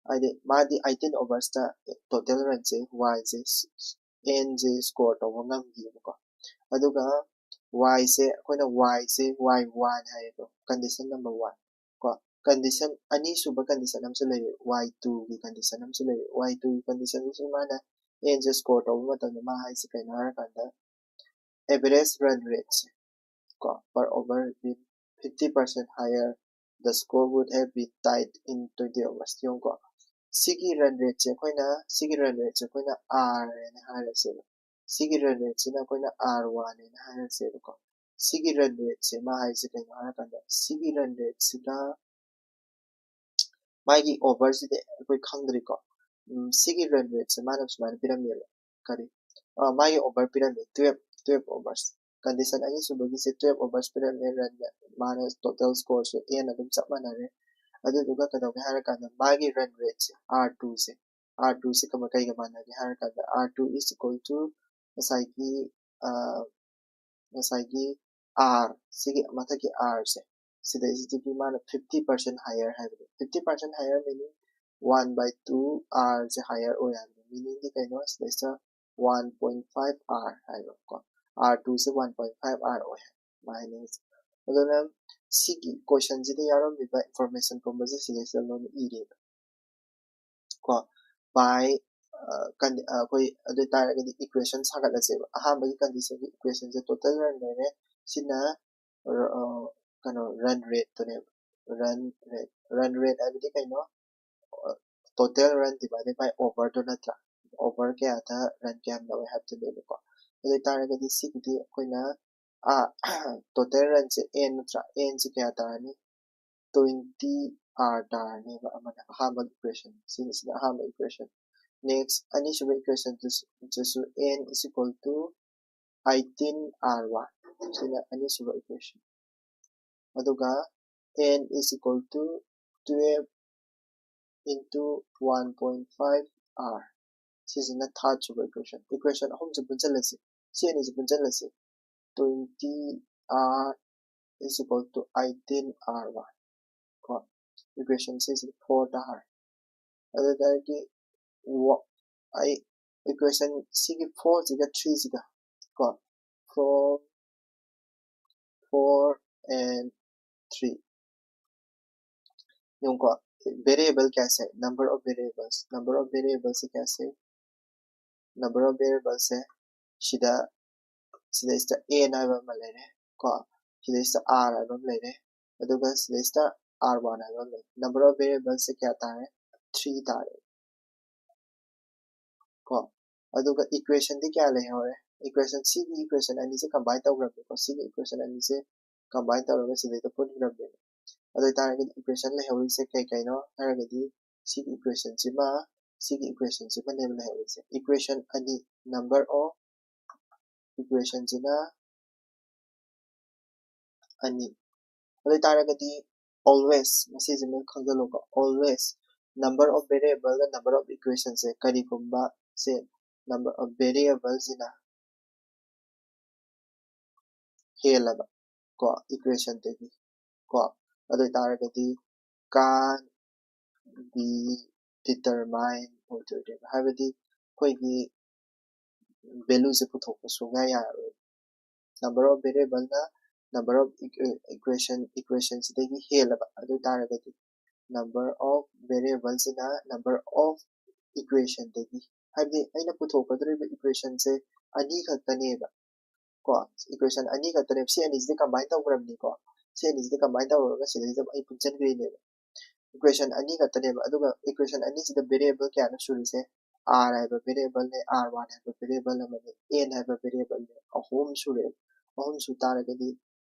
ꯍꯥꯏꯗꯤ ꯃꯥꯗꯤ eighteen oversꯇ total runꯁꯦ Yꯁꯦ, Nꯁꯦ score ꯇꯧꯕ ꯉꯝꯈꯤꯑꯕꯀꯣ꯫ ꯑꯗꯨꯒ Yꯁꯦ ꯑꯩꯈꯣꯏꯅ Yꯁꯦ Y one ꯍꯥꯏꯌꯦꯕ, condition number one ꯀꯣ꯫ Condition, ꯑꯅꯤꯁꯨꯕ condition ꯑꯃꯁꯨ ꯂꯩꯔꯦ, Y twoꯒꯤ condition ꯑꯃꯁꯨ ꯂꯩꯔꯦ꯫ Y twoꯒꯤ conditionꯁꯤꯁꯨ ꯃꯥꯅ Nꯁꯦ score ꯇꯧꯕ ꯃꯇꯝꯗ ꯃꯥ ꯍꯥꯏꯁꯦ ꯀꯩꯅꯣ ꯍꯥꯏꯔꯀꯥꯟꯗ, average run rateꯁꯦ ꯀꯣ, per over been fifty percent higher, the score would have been tied in twenty overs꯫ ꯌꯦꯡꯉꯨꯀꯣ, ꯁꯤꯒꯤ run rateꯁꯦ ꯑꯩꯈꯣꯏꯅ, ꯁꯤꯒꯤ run rateꯁꯦ ꯑꯩꯈꯣꯏꯅ R ꯍꯥꯏꯅ ꯍꯥꯏꯔꯁꯦꯕ꯫ ꯁꯤꯒꯤ run rateꯁꯤꯅ ꯑꯩꯈꯣꯏꯅ R one ꯍꯥꯏꯅ ꯍꯥꯏꯔꯁꯦꯕꯀꯣ꯫ ꯁꯤꯒꯤ run rateꯁꯦ ꯃꯥ ꯍꯥꯏꯁꯦ ꯀꯩꯅꯣ ꯍꯥꯏꯔꯀꯥꯟꯗ, ꯁꯤꯒꯤ run rateꯁꯤꯒ ꯃꯥꯒꯤ overꯁꯤꯗꯤ ꯑꯩꯈꯣꯏ ꯈꯪꯗ꯭ꯔꯤꯀꯣ꯫ ꯎꯝ, ꯁꯤꯒꯤ run rateꯁꯦ ꯃꯥꯅ ꯁꯨꯃꯥꯏꯅ ꯄꯤꯔꯝꯃꯦꯕ, ꯀꯔꯤ, ꯑ, ꯃꯥꯒꯤ over ꯄꯤꯔꯝꯃꯦ, twelve, twelve overs꯫ Condition ꯑꯅꯤꯁꯨꯕꯒꯤꯁꯦ twelve overs ꯄꯤꯔꯝꯃꯦ, run ꯃꯥꯅ total scoreꯁꯦ N ꯑꯗꯨꯝ ꯆꯞ ꯃꯥꯟꯅꯔꯦ꯫ ꯑꯗꯨꯗꯨꯒ ꯀꯩꯗꯧꯒꯦ ꯍꯥꯏꯔꯀꯥꯟꯗ, ꯃꯥꯒꯤ run rateꯁꯦ, R twoꯁꯦ, R twoꯁꯦ ꯀꯃ-, ꯀꯩꯒ ꯃꯥꯟꯅꯒꯦ ꯍꯥꯏꯔꯀꯥꯟꯗ, R two is equal to ꯉꯁꯥꯏꯒꯤ, ꯑ, ꯉꯁꯥꯏꯒꯤ R, ꯁꯤꯒꯤ ꯃꯊꯛꯀꯤ Rꯁꯦ, ꯁꯤꯗꯩꯁꯤꯗꯒꯤ ꯃꯥꯅ fifty percent higher ꯍꯥꯏꯕꯅꯦ꯫ Fifty percent higher meaning one by two Rꯁꯦ higher ꯑꯣꯏ ꯍꯥꯏꯕꯅꯦ꯫ Meaningꯗꯤ ꯀꯩꯅꯣ? ꯁꯤꯗꯩꯁꯤꯗ one point five R ꯍꯥꯏꯕꯀꯣ, R twoꯁꯦ one point five R ꯑꯣꯏ ꯍꯥꯏꯕ ꯃꯥ ꯍꯥꯏꯅꯤꯡꯉꯤꯁꯦ꯫ ꯑꯗꯨꯅ ꯁꯤꯒꯤ questionꯁꯤꯗ ꯌꯥꯎꯔꯝꯃꯤꯕ information ꯄꯨꯝꯕꯁꯦ ꯁꯤꯗꯩꯁꯤꯗ ꯂꯣꯏꯅ ꯏꯔꯦꯕ ꯀꯣ꯫ By, ꯑ, ꯀꯟ-, ꯑ, ꯑꯩꯈꯣꯏ ꯑꯗꯨ ꯑꯣꯏꯇꯥꯔꯒꯗꯤ equation ꯁꯥꯒꯠꯂꯁꯦꯕ꯫ ꯑꯍꯥꯟꯕꯒꯤ conditionꯒꯤ equationꯁꯦ total run ꯂꯩꯔꯦ꯫ ꯁꯤꯅ, ꯑ, ꯀꯩꯅꯣ, run rateꯇꯨꯅꯦꯕ꯫ Run rate, run rate ꯍꯥꯏꯕꯗꯤ ꯀꯩꯅꯣ? ꯑ, total run divided by overꯗꯨ ꯅꯠꯇ꯭ꯔꯥ? Over ꯀꯌꯥꯗ run ꯀꯌꯥꯝ ꯂꯧꯋꯦ ꯍꯥꯏꯕꯗꯨꯅꯦꯕꯀꯣ꯫ ꯑꯗꯨ ꯑꯣꯏꯇꯥꯔꯒꯗꯤ ꯁꯤꯒꯤꯗꯤ ꯑꯩꯈꯣꯏꯅ, ꯑ, total runꯁꯦ N ꯅꯠꯇ꯭ꯔꯥ? Nꯁꯦ ꯀꯌꯥ ꯇꯥꯔꯅꯤ? Twenty R ꯇꯥꯔꯅꯦꯕ ꯑꯃꯅ, ꯑꯍꯥꯟꯕ equation꯫ ꯁꯤꯅ, ꯁꯤꯅ ꯑꯍꯥꯟꯕ equation꯫ Next, ꯑꯅꯤꯁꯨꯕ equationꯗꯨꯁꯨ N is equal to eighteen R one꯫ ꯁꯤꯅ ꯑꯅꯤꯁꯨꯕ equation꯫ ꯑꯗꯨꯒ N is equal to twelve into one point five R꯫ ꯁꯤꯁꯤꯅ third ꯁꯨꯕ equation꯫ Equation ꯑꯍꯨꯝꯁꯦ ꯄꯨꯟꯁꯤꯜꯂꯁꯤ꯫ ꯁꯤ ꯑꯅꯤꯁꯦ ꯄꯨꯟꯁꯤꯜꯂꯁꯤ꯫ Twenty R is equal to eighteen R one꯫ ꯀꯣ꯫ equation ꯁꯤꯁꯦ four ꯇꯥꯔꯦ꯫ ꯑꯗꯨꯗꯒꯤ ꯋ- ꯑꯩ equation ꯁꯤꯒꯤ four ꯁꯤꯒ three ꯁꯤꯒ ꯀꯣ, four four and three꯫ ꯌꯦꯡꯉꯨꯀꯣ, variable ꯀꯌꯥꯁꯦ, number of variables, number of variables say ꯀꯌꯥꯁꯦ, number of variables ꯁꯦ ꯁꯤꯗ, ꯁꯤꯗꯩꯁꯤꯗ n ꯍꯥꯏꯕ ꯑꯃ ꯂꯩꯔꯦ ꯀꯣ, ꯁꯤꯗꯩꯁꯤꯗ r ꯍꯥꯏꯕ ꯑꯃ ꯂꯩꯔꯦ, ꯑꯗꯨꯒ ꯁꯤꯗꯩꯁꯤꯗ r one ꯍꯥꯏꯕ ꯑꯃ ꯂꯩꯔꯦ꯫ Number of variables ꯁꯦ ꯀꯌꯥ ꯇꯥꯔꯦ? Three ꯇꯥꯔꯦ ꯀꯣ꯫ ꯑꯗꯨꯒ equation ꯗꯤ ꯀꯌꯥ ꯂꯩꯍꯧꯔꯦ? Equation, ꯁꯤꯒꯤ equation ꯑꯅꯤꯁꯦ combine ꯇꯧꯈ꯭ꯔꯕꯅꯤꯀꯣ, ꯁꯤꯒꯤ equation ꯑꯅꯤꯁꯦ combine ꯇꯧꯔꯒ ꯁꯤꯗꯩꯗ ꯄꯨꯟꯈ꯭ꯔꯕꯅꯦꯕ꯫ ꯑꯗꯨ ꯑꯣꯏꯇꯥꯔꯒꯗꯤ equation ꯂꯩꯍꯧꯔꯤꯁꯦ ꯀꯩ ꯀꯩꯅꯣ ꯍꯥꯏꯔꯒꯗꯤ ꯁꯤꯒꯤ equation ꯁꯤꯃ, ꯁꯤꯒꯤ equation ꯁꯤꯃꯅꯦꯕ ꯂꯩꯍꯧꯔꯤꯁꯦ꯫ Equation ꯑꯅꯤ, number of equation ꯁꯤꯅ ꯑꯅꯤ꯫ ꯑꯗꯨ ꯑꯣꯏꯇꯥꯔꯒꯗꯤ always, ꯃꯁꯤꯁꯤꯃ ꯈꯪꯖꯤꯜꯂꯨꯀꯣ, always number of variable ꯒ number of equation ꯁꯦ ꯀꯔꯤꯒꯨꯝꯕ ꯁꯦ number of variable ꯁꯤꯅ ꯍꯦꯜꯂꯕ ꯀꯣ equation ꯗꯒꯤ ꯀꯣ, ꯑꯗꯨ ꯑꯣꯏꯇꯥꯔꯒꯗꯤ can't be determined ꯑꯣꯏꯗꯣꯏꯅꯦꯕ꯫ ꯍꯥꯏꯕꯗꯤ ꯑꯩꯈꯣꯏꯒꯤ value ꯁꯦ ꯄꯨꯊꯣꯛꯄ ꯁꯨꯡꯌꯥ ꯌꯥꯔꯔꯣꯏ꯫ Number of variable ꯅ number of equ- equation, equation ꯁꯤꯗꯒꯤ ꯍꯦꯜꯂꯕ ꯑꯗꯨ ꯑꯣꯏꯇꯥꯔꯒꯗꯤ number of variable ꯁꯤꯅ number of equation ꯗꯒꯤ, ꯍꯥꯏꯕꯗꯤ ꯑꯩꯅ ꯄꯨꯊꯣꯛꯀꯗꯧꯔꯤꯕ equation ꯁꯦ ꯑꯅꯤ ꯈꯛꯇꯅꯦꯕ ꯀꯣ, equation ꯑꯅꯤ ꯈꯛꯇꯅꯦꯕ꯫ ꯁꯤ ꯑꯅꯤꯁꯤꯗꯤ combine ꯇꯧꯈ꯭ꯔꯕꯅꯤꯀꯣ, ꯁꯤ ꯑꯅꯤꯁꯤꯗꯤ combine ꯇꯧꯔꯒ ꯁꯤꯗꯩꯁꯤꯗ ꯑꯩ ꯄꯨꯟꯁꯤꯟꯈ꯭ꯔꯤꯅꯦꯕ꯫ Equation ꯑꯅꯤ ꯈꯛꯇꯅꯦꯕ, ꯑꯗꯨꯒ equation ꯑꯅꯤꯁꯤꯗ variable ꯀꯌꯥꯅꯣ ꯁꯨꯔꯤꯁꯦ? R ꯍꯥꯏꯕ variable ꯅꯦ, r one ꯍꯥꯏꯕ variable ꯑꯃꯅꯦ, n ꯍꯥꯏꯕ variable ꯅꯦ, ꯑꯍꯨꯝ ꯁꯨꯔꯦ꯫ ꯑꯍꯨꯝ ꯁꯨ ꯇꯥꯔꯒꯗꯤ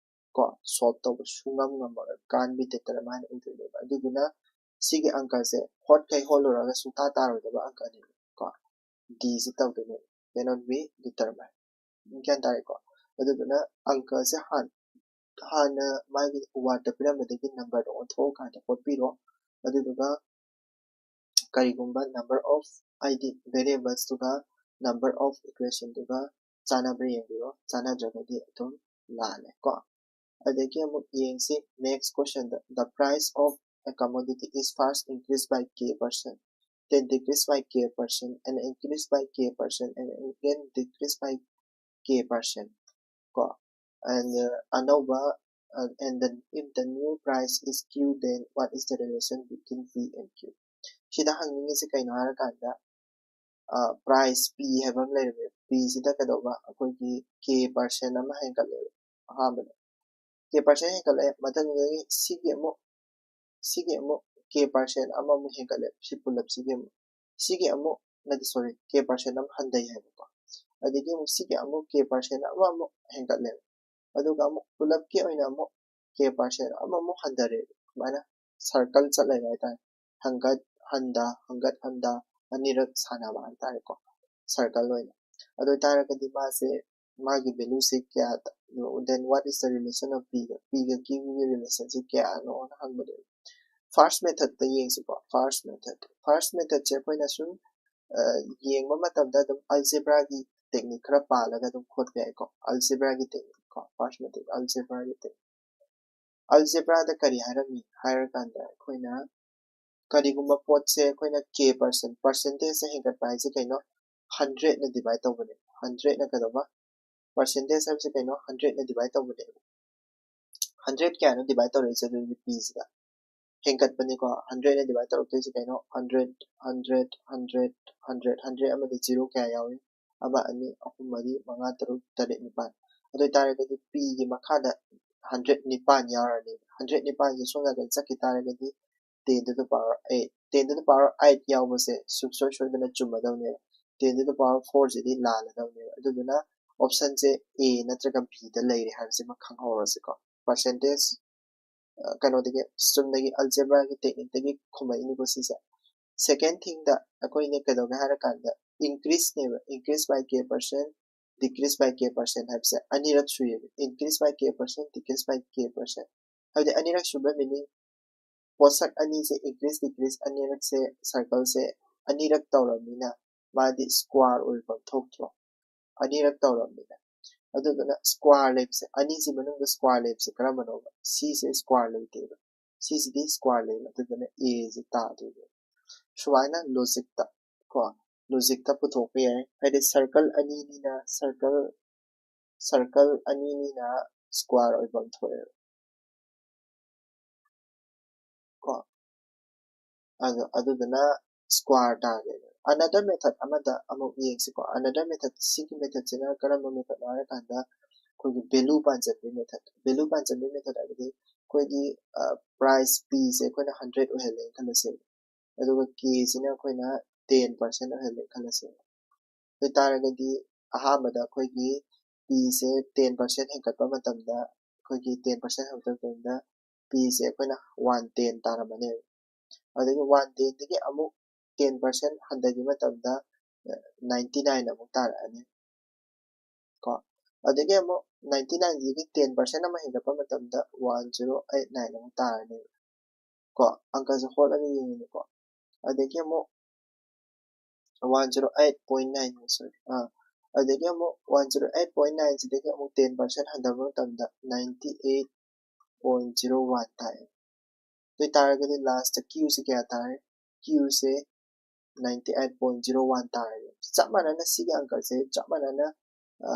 ꯀꯣ solve ꯇꯧꯕ ꯁꯨꯡꯉꯝ ꯉꯝꯃꯔꯣꯏ, can't be determined ꯑꯣꯏꯗꯣꯏꯅꯦꯕ꯫ ꯑꯗꯨꯗꯨꯅ ꯁꯤꯒꯤ ꯑꯪꯀꯁꯦ ꯍꯣꯠꯈꯩ ꯍꯣꯠꯂꯨꯔꯒ ꯁꯨꯡꯇꯥ ꯇꯥꯔꯣꯏꯗꯕ ꯑꯪꯀꯅꯦꯕ ꯀꯣ, D ꯁꯤ ꯇꯧꯗꯣꯏꯅꯦꯕ, cannot be determined꯫ ꯒ꯭ꯌꯥꯟ ꯇꯥꯔꯦꯀꯣ? ꯑꯗꯨꯗꯨꯅ ꯑꯪꯀꯁꯦ ꯍꯥꯟ- ꯍꯥꯟꯅ ꯃꯥꯒꯤ word ꯇ ꯄꯤꯔꯝꯕꯗꯒꯤ number ꯗ ꯑꯣꯟꯊꯣꯛꯑꯀꯥꯟꯗ ꯍꯣꯠꯄꯤꯔꯣ꯫ ꯑꯗꯨꯗꯨꯒ ꯀꯔꯤꯒꯨꯝꯕ number of, ꯍꯥꯏꯗꯤ variables ꯇꯨꯒ number of equation ꯗꯨꯒ ꯆꯥꯟꯅꯕ꯭ꯔꯥ ꯌꯦꯡꯕꯤꯔꯣ, ꯆꯥꯟꯅꯗ꯭ꯔꯒꯗꯤ ꯑꯗꯨꯝ ꯂꯥꯜꯂꯦ ꯀꯣ꯫ ꯑꯗꯒꯤ ꯑꯃꯨꯛ ꯌꯦꯡꯁꯤ next question the, the price of a commodity is first increased by k percent, then decreased by k percent, and increased by k percent, and again decreased by k percent. ꯀꯣ, and uh, ꯑꯅꯧꯕ uh, and then if the new price is q, then what is the relation between p and q? ꯁꯤꯗ ꯍꯪꯅꯤꯡꯉꯤꯁꯦ ꯀꯩꯅꯣ ꯍꯥꯏꯔꯀꯥꯟꯗ price p ꯍꯥꯏꯕ ꯑꯃ ꯂꯩꯔꯝꯃꯦ꯫ P ꯁꯤꯗ ꯀꯩꯗꯧꯕ, ꯑꯩꯈꯣꯏꯒꯤ k percent ꯑꯃ ꯍꯦꯟꯒꯠꯂꯦꯕ꯫ ꯑꯍꯥꯟꯕꯗ k percent ꯍꯦꯟꯒꯠꯂꯛꯑꯦ, ꯃꯊꯪꯗꯒꯤ ꯁꯤꯒꯤ ꯑꯃꯨꯛ ꯁꯤꯒꯤ ꯑꯃꯨꯛ k percent ꯑꯃꯃꯨꯛ ꯍꯦꯟꯒꯠꯂꯦ꯫ ꯁꯤ ꯄꯨꯂꯞꯁꯤꯒꯤ ꯑꯃꯨꯛ ꯁꯤꯒꯤ ꯑꯃꯨꯛ ꯅꯠꯇꯦ, sorry, k percent ꯑꯃ ꯍꯟꯊꯩ ꯍꯥꯏꯕꯀꯣ꯫ ꯑꯗꯒꯤ ꯑꯃꯨꯛ ꯁꯤꯒꯤ ꯑꯃꯨꯛ k percent ꯑꯃꯃꯨꯛ ꯍꯦꯟꯒꯠꯂꯦꯕ꯫ ꯑꯗꯨꯒ ꯑꯃꯨꯛ ꯄꯨꯂꯞꯀꯤ ꯑꯣꯏꯅ ꯑꯃꯨꯛ k percent ꯑꯃꯃꯨꯛ ꯍꯟꯊꯔꯦ꯫ ꯑꯗꯨꯃꯥꯏꯅ circle ꯆꯠ ꯂꯩꯕ ꯍꯥꯏꯇꯥꯔꯦ꯫ ꯍꯪꯒꯠ ꯍꯟꯗ ꯍꯪꯒꯠ ꯍꯟꯗ ꯑꯅꯤꯔꯛ ꯁꯥꯟꯅꯕ ꯍꯥꯏꯇꯥꯔꯦꯀꯣ, circle ꯑꯣꯏꯅ꯫ ꯑꯗꯨ ꯑꯣꯏꯇꯥꯔꯒꯗꯤ ꯃꯥꯁꯦ ꯃꯥꯒꯤ value ꯁꯦ ꯀꯌꯥ, then what is the relation of p ꯒ p ꯒ q ꯒꯤ relation ꯁꯦ ꯀꯌꯥꯅꯣꯅ ꯍꯪꯕꯅꯦꯕ꯫ First method ꯇ ꯌꯦꯡꯁꯤꯀꯣ꯫ First method, first method ꯁꯦ ꯑꯩꯈꯣꯏꯅ ꯁꯨꯝ ꯌꯦꯡꯕ ꯃꯇꯝꯗ ꯑꯗꯨꯝ algebra ꯒꯤ technique ꯈꯔ ꯄꯥꯜꯂꯒ ꯑꯗꯨꯝ ꯈꯣꯠꯄ ꯌꯥꯏꯀꯣ꯫ Algebra ꯒꯤ technique ꯀꯣ, first method, algebra ꯒꯤ technique꯫ Algebra ꯗ ꯀꯔꯤ ꯍꯥꯏꯔꯝꯃꯤ ꯍꯥꯏꯔꯀꯥꯟꯗ ꯑꯩꯈꯣꯏꯅ ꯀꯔꯤꯒꯨꯝꯕ ꯄꯣꯠꯁꯦ ꯑꯩꯈꯣꯏꯅ k percent, percentage ꯁꯦ ꯍꯦꯟꯒꯠꯄ ꯍꯥꯏꯁꯦ ꯀꯩꯅꯣ? Hundred ꯅ divide ꯇꯧꯕꯅꯦ꯫ Hundred ꯅ ꯀꯩꯗꯧꯕ? Percentage ꯍꯥꯏꯕꯁꯦ ꯀꯩꯅꯣ? Hundred ꯅ divide ꯇꯧꯕꯅꯦꯕ꯫ Hundred ꯀꯌꯥꯅꯣ divide ꯇꯧꯔꯛꯏꯁꯦ ꯑꯗꯨꯗꯤ p ꯁꯤꯗ? ꯍꯦꯟꯒꯠꯄꯅꯤꯀꯣ꯫ Hundred ꯅ divide ꯇꯧꯔꯛꯇꯣꯏꯁꯦ ꯀꯩꯅꯣ? Hundred, hundred, hundred, hundred, hundred ꯑꯃꯗ zero ꯀꯌꯥ ꯌꯥꯎꯏ? ꯑꯃ, ꯑꯅꯤ, ꯑꯍꯨꯝ, ꯃꯔꯤ, ꯃꯉꯥ, ꯇꯔꯨꯛ, ꯇꯔꯦꯠ, ꯅꯤꯄꯥꯜ꯫ ꯑꯗꯨ ꯑꯣꯏꯇꯥꯔꯒꯗꯤ p ꯒꯤ ꯃꯈꯥꯗ hundred ꯅꯤꯄꯥꯟ ꯌꯥꯎꯔꯅꯤ꯫ Hundred ꯅꯤꯄꯥꯟꯁꯦ ꯁꯣꯝ ꯅꯥꯀꯟ ꯆꯠꯈꯤ ꯇꯥꯔꯒꯗꯤ ten to the power eight, ten to the power eight ꯌꯥꯎꯕꯁꯦ ꯁꯨꯡꯁꯣꯏ ꯁꯣꯏꯗꯅ ꯆꯨꯝꯃꯗꯧꯅꯦꯕ꯫ Ten to the power four ꯁꯤꯗꯤ ꯂꯥꯜꯂꯗꯧꯅꯦꯕ꯫ ꯑꯗꯨꯗꯨꯅ option ꯁꯦ A ꯅꯠꯇ꯭ꯔꯒ B ꯗ ꯂꯩꯔꯦ ꯍꯥꯏꯕꯁꯤꯃ ꯈꯪꯍꯧꯔꯁꯤꯀꯣ꯫ Percentage, ꯑ, ꯀꯩꯅꯣꯗꯒꯤ, ꯆꯨꯝꯅꯒꯤ algebra ꯒꯤ technique ꯇꯒꯤ ꯈꯨꯝꯃꯛꯏꯅꯤꯀꯣ ꯁꯤꯁꯦ꯫ Second thing ꯗ ꯑꯩꯈꯣꯏꯅ ꯀꯩꯗꯧꯒꯦ ꯍꯥꯏꯔꯀꯥꯟꯗ increase ꯅꯦꯕ, increase by k percent, decrease by k percent ꯍꯥꯏꯕꯁꯦ ꯑꯅꯤꯔꯛ ꯁꯨꯏꯌꯦꯕ꯫ Increase by k percent, decrease by k percent ꯍꯥꯏꯕꯗꯤ ꯑꯅꯤꯔꯛ ꯁꯨꯕ meaning ꯄꯣꯠꯁꯛ ꯑꯅꯤꯁꯦ increase decrease ꯑꯅꯤꯔꯛꯁꯦ circle ꯁꯦ ꯑꯅꯤꯔꯛ ꯇꯧꯔꯕꯅꯤꯅ ꯃꯥꯗꯤ square ꯑꯣꯏꯐꯝ ꯊꯣꯛꯇ꯭ꯔꯣ? ꯑꯅꯤꯔꯛ ꯇꯧꯔꯕꯅꯤꯅ꯫ ꯑꯗꯨꯗꯨꯅ square ꯂꯩꯕꯁꯦ, ꯑꯅꯤꯁꯤ ꯃꯅꯨꯡꯗ square ꯂꯩꯕꯁꯦ ꯀꯔꯝꯕꯅꯣꯕ? ꯁꯤꯁꯦ square ꯂꯩꯇꯦꯕ꯫ ꯁꯤꯁꯤꯗꯤ square ꯂꯩꯕ, ꯑꯗꯨꯗꯨꯅ A ꯁꯤ ꯇꯥꯗꯣꯏꯅꯦ꯫ ꯁꯨꯃꯥꯏꯅ logic ꯇ ꯀꯣ, logic ꯇ ꯄꯨꯊꯣꯛꯄ ꯌꯥꯏ꯫ ꯍꯥꯏꯗꯤ circle ꯑꯅꯤꯅꯤꯅ circle, circle ꯑꯅꯤꯅꯤꯅ square ꯑꯣꯏꯐꯝ ꯊꯣꯛꯑꯦꯕ ꯀꯣ꯫ ꯑꯗꯨ, ꯑꯗꯨꯗꯨꯅ square ꯇꯥꯔꯦ꯫ Another method ꯑꯃꯗ ꯑꯃꯨꯛ ꯌꯦꯡꯁꯤꯀꯣ꯫ Another method, ꯁꯤꯒꯤ method ꯁꯤꯅ ꯀꯔꯝꯕ method ꯅꯣ ꯍꯥꯏꯔꯀꯥꯟꯗ, ꯑꯩꯈꯣꯏꯒꯤ value ꯄꯥꯟꯁꯤꯟꯕꯒꯤ method꯫ Value ꯄꯥꯟꯁꯤꯟꯕꯒꯤ method ꯍꯥꯏꯕꯗꯤ ꯑꯩꯈꯣꯏꯒꯤ, ꯑ, price P ꯁꯦ ꯑꯩꯈꯣꯏꯅ hundred ꯑꯣꯏꯍꯜꯂꯦꯅ ꯈꯜꯂꯁꯦ, ꯑꯗꯨꯒ K ꯁꯤꯅ ꯑꯩꯈꯣꯏꯅ ten percent ꯑꯣꯏꯍꯜꯂꯦꯅ ꯈꯜꯂꯁꯦ꯫ ꯑꯗꯨ ꯑꯣꯏꯇꯥꯔꯒꯗꯤ ꯑꯍꯥꯟꯕꯗ ꯑꯩꯈꯣꯏꯒꯤ P ꯁꯦ ten percent ꯍꯦꯟꯒꯠꯄ ꯃꯇꯝꯗ, ꯑꯩꯈꯣꯏꯒꯤ ten percent ꯍꯦꯟꯒꯠꯄ ꯃꯇꯝꯗ P ꯁꯦ ꯑꯩꯈꯣꯏꯅ one ten ꯇꯥꯔꯝꯃꯅꯦꯕ꯫ ꯑꯗꯒꯤ one ten ꯗꯒꯤ ꯑꯃꯨꯛ ten percent ꯍꯟꯊꯈꯤꯕ ꯃꯇꯝꯗ ninety nine ꯑꯃꯨꯛ ꯇꯥꯔꯛꯑꯅꯤ ꯀꯣ꯫ ꯑꯗꯒꯤ ꯑꯃꯨꯛ ninety nine ꯗꯒꯤ ten percent ꯑꯃ ꯍꯦꯟꯒꯠꯄ ꯃꯇꯝꯗ one zero eight nine ꯑꯃꯨꯛ ꯇꯥꯔꯅꯦꯕ ꯀꯣ꯫ ꯑꯪꯀꯁꯦ ꯍꯣꯠꯂꯒ ꯌꯦꯡꯉꯤꯅꯤꯀꯣ꯫ ꯑꯗꯒꯤ ꯑꯃꯨꯛ one zero eight point nine, sorry, ꯑꯥ, ꯑꯗꯒꯤ ꯑꯃꯨꯛ one zero eight point nine ꯁꯤꯗꯒꯤ ꯑꯃꯨꯛ ten percent ꯍꯟꯊꯕ ꯃꯇꯝꯗ ninety eight point zero one ꯇꯥꯏ꯫ ꯑꯗꯨ ꯑꯣꯏꯇꯥꯔꯒꯗꯤ last ꯇ Q ꯁꯦ ꯀꯌꯥ ꯇꯥꯔꯦ? Q ꯁꯦ ninety eight point zero one ꯇꯥꯔꯦ꯫ ꯆꯞ ꯃꯥꯟꯅꯅ ꯁꯤꯒꯤ ꯑꯪꯀꯁꯦ ꯆꯞ ꯃꯥꯟꯅꯅ, ꯑ,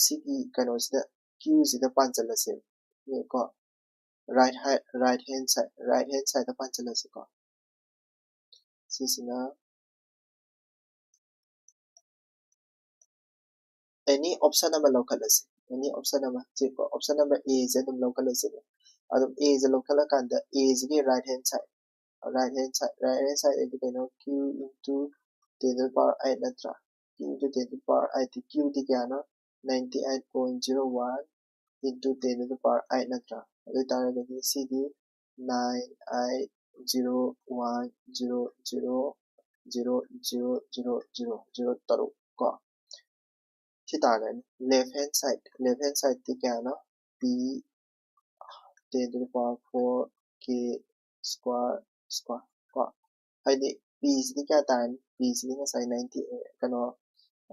ꯁꯤꯒꯤ ꯀꯩꯅꯣꯁꯤꯗ, Q ꯁꯤꯗ ꯄꯥꯟꯁꯤꯜꯂꯁꯦꯕ ꯀꯣ꯫ Right, right hand side, right hand side ꯇ ꯄꯥꯟꯁꯤꯜꯂꯁꯤꯀꯣ꯫ ꯁꯤꯁꯤꯅ any option ꯑꯃ ꯂꯧꯈꯠꯂꯁꯤ, any option ꯑꯃ꯫ ꯁꯤ option number A ꯁꯦ ꯑꯗꯨꯝ ꯂꯧꯈꯠꯂꯁꯤ꯫ ꯑꯗꯨꯝ A ꯁꯦ ꯂꯧꯈꯠꯂꯀꯥꯟꯗ A ꯁꯤꯒꯤ right hand side, right hand side, right hand side ꯍꯥꯏꯗꯤ ꯀꯩꯅꯣ? Q into ten to the power eight ꯅꯠꯇ꯭ꯔꯥ? Q into ten to the power eight T, Q ꯗꯤ ꯀꯌꯥꯅꯣ? Ninety eight point zero one into ten to the power eight ꯅꯠꯇ꯭ꯔꯥ? ꯑꯗꯨ ꯑꯣꯏꯇꯥꯔꯒꯗꯤ ꯁꯤꯗꯤ nine eight zero one zero zero zero zero zero zero ꯇꯔꯨꯛ ꯀꯣ꯫ ꯁꯤ ꯇꯥꯔꯒꯅꯤ left hand side, left hand side T ꯀꯌꯥꯅꯣ? P ten to the power four K square square ꯀꯣ꯫ ꯍꯥꯏꯗꯤ P ꯁꯤꯗꯤ ꯀꯌꯥ ꯇꯥꯔꯅꯤ? P ꯁꯤꯗꯤ ꯉꯁꯥꯏ ninety, ꯀꯩꯅꯣ,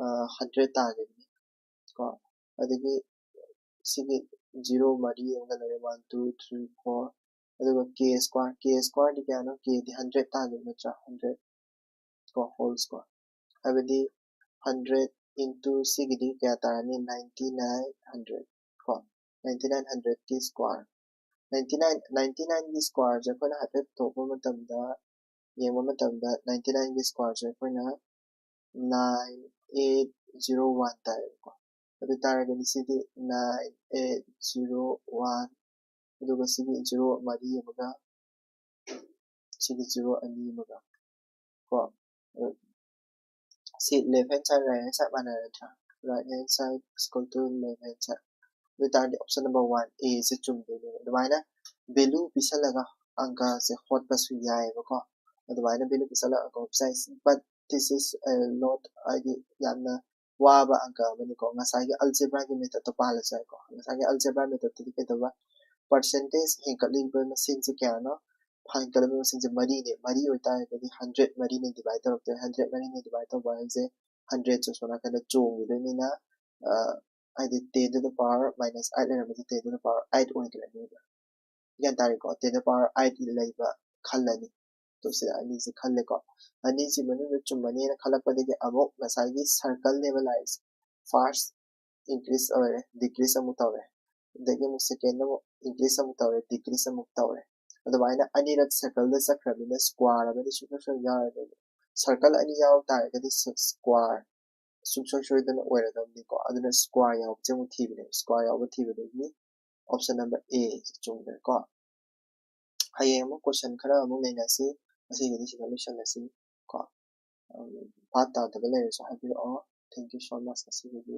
ꯑ, hundred ꯇꯥꯈꯤꯕꯅꯤ ꯀꯣ꯫ ꯑꯗꯒꯤ ꯁꯤꯒꯤ zero ꯃꯔꯤ ꯑꯃꯒ ꯂꯩꯔꯦ, one, two, three, four, ꯑꯗꯨꯒ ꯀꯦ ꯁ꯭ꯀ꯭ꯋꯥꯔ, ꯀꯦ ꯁ꯭ꯀ꯭ꯋꯥꯔꯗꯤ ꯀꯌꯥꯅꯣ? ꯀꯦꯗꯤ ꯍꯟꯗ꯭ꯔꯦꯠ ꯇꯥꯗꯣꯏ ꯅꯠꯇ꯭ꯔꯥ? ꯍꯟꯗ꯭ꯔꯦꯠ ꯀꯣ, ꯍꯣꯜ ꯁ꯭ꯀ꯭ꯋꯥꯔ꯫ ꯍꯥꯏꯕꯗꯤ ꯍꯟꯗ꯭ꯔꯦꯠ ꯏꯟꯇꯨ ꯁꯤꯒꯤꯗꯤ ꯀꯌꯥ ꯇꯥꯔꯅꯤ? ꯅꯥꯏꯟꯇꯤ ꯅꯥꯏꯟ ꯍꯟꯗ꯭ꯔꯦꯠ ꯀꯣ, ꯅꯥꯏꯟꯇꯤ ꯅꯥꯏꯟ ꯍꯟꯗ꯭ꯔꯦꯠꯀꯤ ꯁ꯭ꯀ꯭ꯋꯥꯔ꯫ ꯅꯥꯏꯟꯇꯤ ꯅꯥꯏꯟ, ꯅꯥꯏꯟꯇꯤ ꯅꯥꯏꯟꯒꯤ ꯁ꯭ꯀ꯭ꯋꯥꯔꯁꯦ ꯑꯩꯈꯣꯏꯅ ꯍꯥꯏꯐꯦꯠ ꯄꯨꯊꯣꯛꯄ ꯃꯇꯝꯗ, ꯌꯦꯡꯕ ꯃꯇꯝꯗ ꯅꯥꯏꯟꯇꯤ ꯅꯥꯏꯟꯒꯤ ꯁ꯭ꯀ꯭ꯋꯥꯔꯁꯦ ꯑꯩꯈꯣꯏꯅ ꯅꯥꯏꯟ ꯑꯩꯠ ꯖꯤꯔꯣ ꯋꯥꯟ ꯇꯥꯏꯌꯦꯕꯀꯣ꯫ ꯑꯗꯨ ꯇꯥꯔꯒꯗꯤ ꯁꯤꯗꯤ ꯅꯥꯏꯟ ꯑꯩꯠ ꯖꯤꯔꯣ ꯋꯥꯟ, ꯑꯗꯨꯒ ꯁꯤꯒꯤ ꯖꯤꯔꯣ ꯃꯔꯤ ꯑꯃꯒ, ꯁꯤꯒꯤ ꯖꯤꯔꯣ ꯑꯅꯤ ꯑꯃꯒ ꯀꯣ꯫ ꯑꯗꯨ ꯁꯤ left hand side, right hand side ꯃꯥꯟꯅꯔꯗ꯭ꯔꯥ? Right hand side is equal to left hand side꯫ ꯑꯗꯨ ꯑꯣꯏ ꯇꯥꯔꯗꯤ option number one, A ꯁꯦ ꯆꯨꯝꯗꯣꯏꯅꯦꯕ꯫ ꯑꯗꯨꯃꯥꯏꯅ value ꯄꯤꯁꯜꯂꯒ ꯑꯪꯀꯁꯦ ꯍꯣꯠꯄꯁꯨ ꯌꯥꯏꯑꯕꯀꯣ꯫ ꯑꯗꯨꯃꯥꯏꯅ value ꯄꯤꯁꯜꯂꯒ ꯑꯪꯀ ꯍꯣꯠꯄꯁꯨ ꯌꯥꯏ꯫ But this is a lot, ꯍꯥꯏꯗꯤ ꯌꯥꯝꯅ ꯋꯥꯕ ꯑꯪꯀ ꯑꯃꯅꯤꯀꯣ꯫ ꯉꯁꯥꯏꯒꯤ algebraꯒꯤ methodꯇꯣ ꯄꯥꯜꯂꯁꯨ ꯌꯥꯏꯀꯣ꯫ ꯉꯁꯥꯏꯒꯤ algebra methodꯇꯗꯤ ꯀꯩꯗꯧꯕ? Percentage ꯍꯦꯟꯒꯠꯂꯤꯕ ꯃꯁꯤꯡꯁꯦ ꯀꯌꯥꯅꯣ? ꯍꯦꯟꯒꯠꯂꯤꯕ ꯃꯁꯤꯡꯁꯦ ꯃꯔꯤꯅꯦ꯫ ꯃꯔꯤ ꯑꯣꯏꯇꯥꯔꯒꯗꯤ ꯍꯟꯗ꯭ꯔꯦꯠ ꯃꯔꯤꯅ divide ꯇꯧꯔꯛꯇꯣꯏꯅꯦ꯫ ꯍꯟꯗ꯭ꯔꯦꯠ ꯃꯔꯤꯅ divide ꯇꯧꯕ ꯍꯥꯏꯁꯦ ꯍꯟꯗ꯭ꯔꯦꯠꯁꯦ ꯁꯣꯝ ꯅꯥꯀꯟꯗ ꯆꯣꯡꯈꯤꯗꯣꯏꯅꯤꯅ, ꯑ, ꯍꯥꯏꯗꯤ ten to the power minus eight ꯂꯩꯔꯝꯕꯁꯦ ten to the power eight ꯑꯣꯏꯈ꯭ꯔꯅꯦꯕ꯫ ꯒ꯭ꯌꯥꯟ ꯇꯥꯔꯦꯀꯣ? Ten to the power eight ꯂꯩꯕ ꯈꯜꯂꯅꯤ꯫ ꯑꯗꯣ ꯁꯤꯗ ꯑꯅꯤꯁꯦ ꯈꯜꯂꯦꯀꯣ꯫ ꯑꯅꯤꯁꯤ ꯃꯅꯨꯡꯗ ꯆꯨꯝꯃꯅꯤꯅ ꯈꯜꯂꯛꯄꯗꯒꯤ ꯑꯃꯨꯛ ꯉꯁꯥꯏꯒꯤ circleꯅꯦꯕ ꯂꯥꯛꯏꯁꯦ꯫ First increase ꯑꯣꯏꯔꯦ, decrease ꯑꯃꯨꯛ ꯇꯧꯔꯦ꯫ ꯑꯗꯒꯤ ꯑꯃꯨꯛ second ꯑꯃꯨꯛ increase ꯑꯃꯨꯛ ꯇꯧꯔꯦ, decrease ꯑꯃꯨꯛ ꯇꯧꯔꯦ꯫ ꯑꯗꯨꯃꯥꯏꯅ ꯑꯅꯤꯔꯛ circleꯗ ꯆꯠꯈ꯭ꯔꯕꯅꯤꯅ square ꯑꯃꯗꯤ ꯁꯨꯡꯁꯣꯏ ꯁꯣꯏ ꯌꯥꯎꯔꯗꯣꯏꯅꯤ꯫ Circle ꯑꯅꯤ ꯌꯥꯎ ꯇꯥꯔꯒꯗꯤ ꯁ-, square ꯁꯨꯡꯁꯣꯏ ꯁꯣꯏꯗꯅ ꯑꯣꯏꯔꯗꯕꯅꯤꯀꯣ꯫ ꯑꯗꯨꯅ square ꯌꯥꯎꯕꯁꯦ ꯑꯃꯨꯛ ꯊꯤꯕꯅꯦꯕ꯫ Square ꯌꯥꯎꯕ ꯊꯤꯕꯗꯒꯤ option number A ꯁꯦ ꯆꯨꯝꯗ꯭ꯔꯦꯀꯣ꯫ ꯍꯌꯦꯡ ꯑꯃꯨꯛ question ꯈꯔ ꯑꯃꯨꯛ ꯅꯩꯅꯁꯤ꯫ ꯉꯁꯤꯒꯤꯗꯤ ꯁꯤꯗ ꯂꯣꯏꯁꯤꯜꯂꯁꯤ ꯀꯣ꯫ ꯎꯝ, ꯚꯥꯞ ꯇꯥꯗꯕ ꯂꯩꯔꯁꯨ ꯍꯥꯏꯕꯤꯔꯛꯑꯣ꯫ Thank you so much ꯉꯁꯤꯒꯤꯗꯤ꯫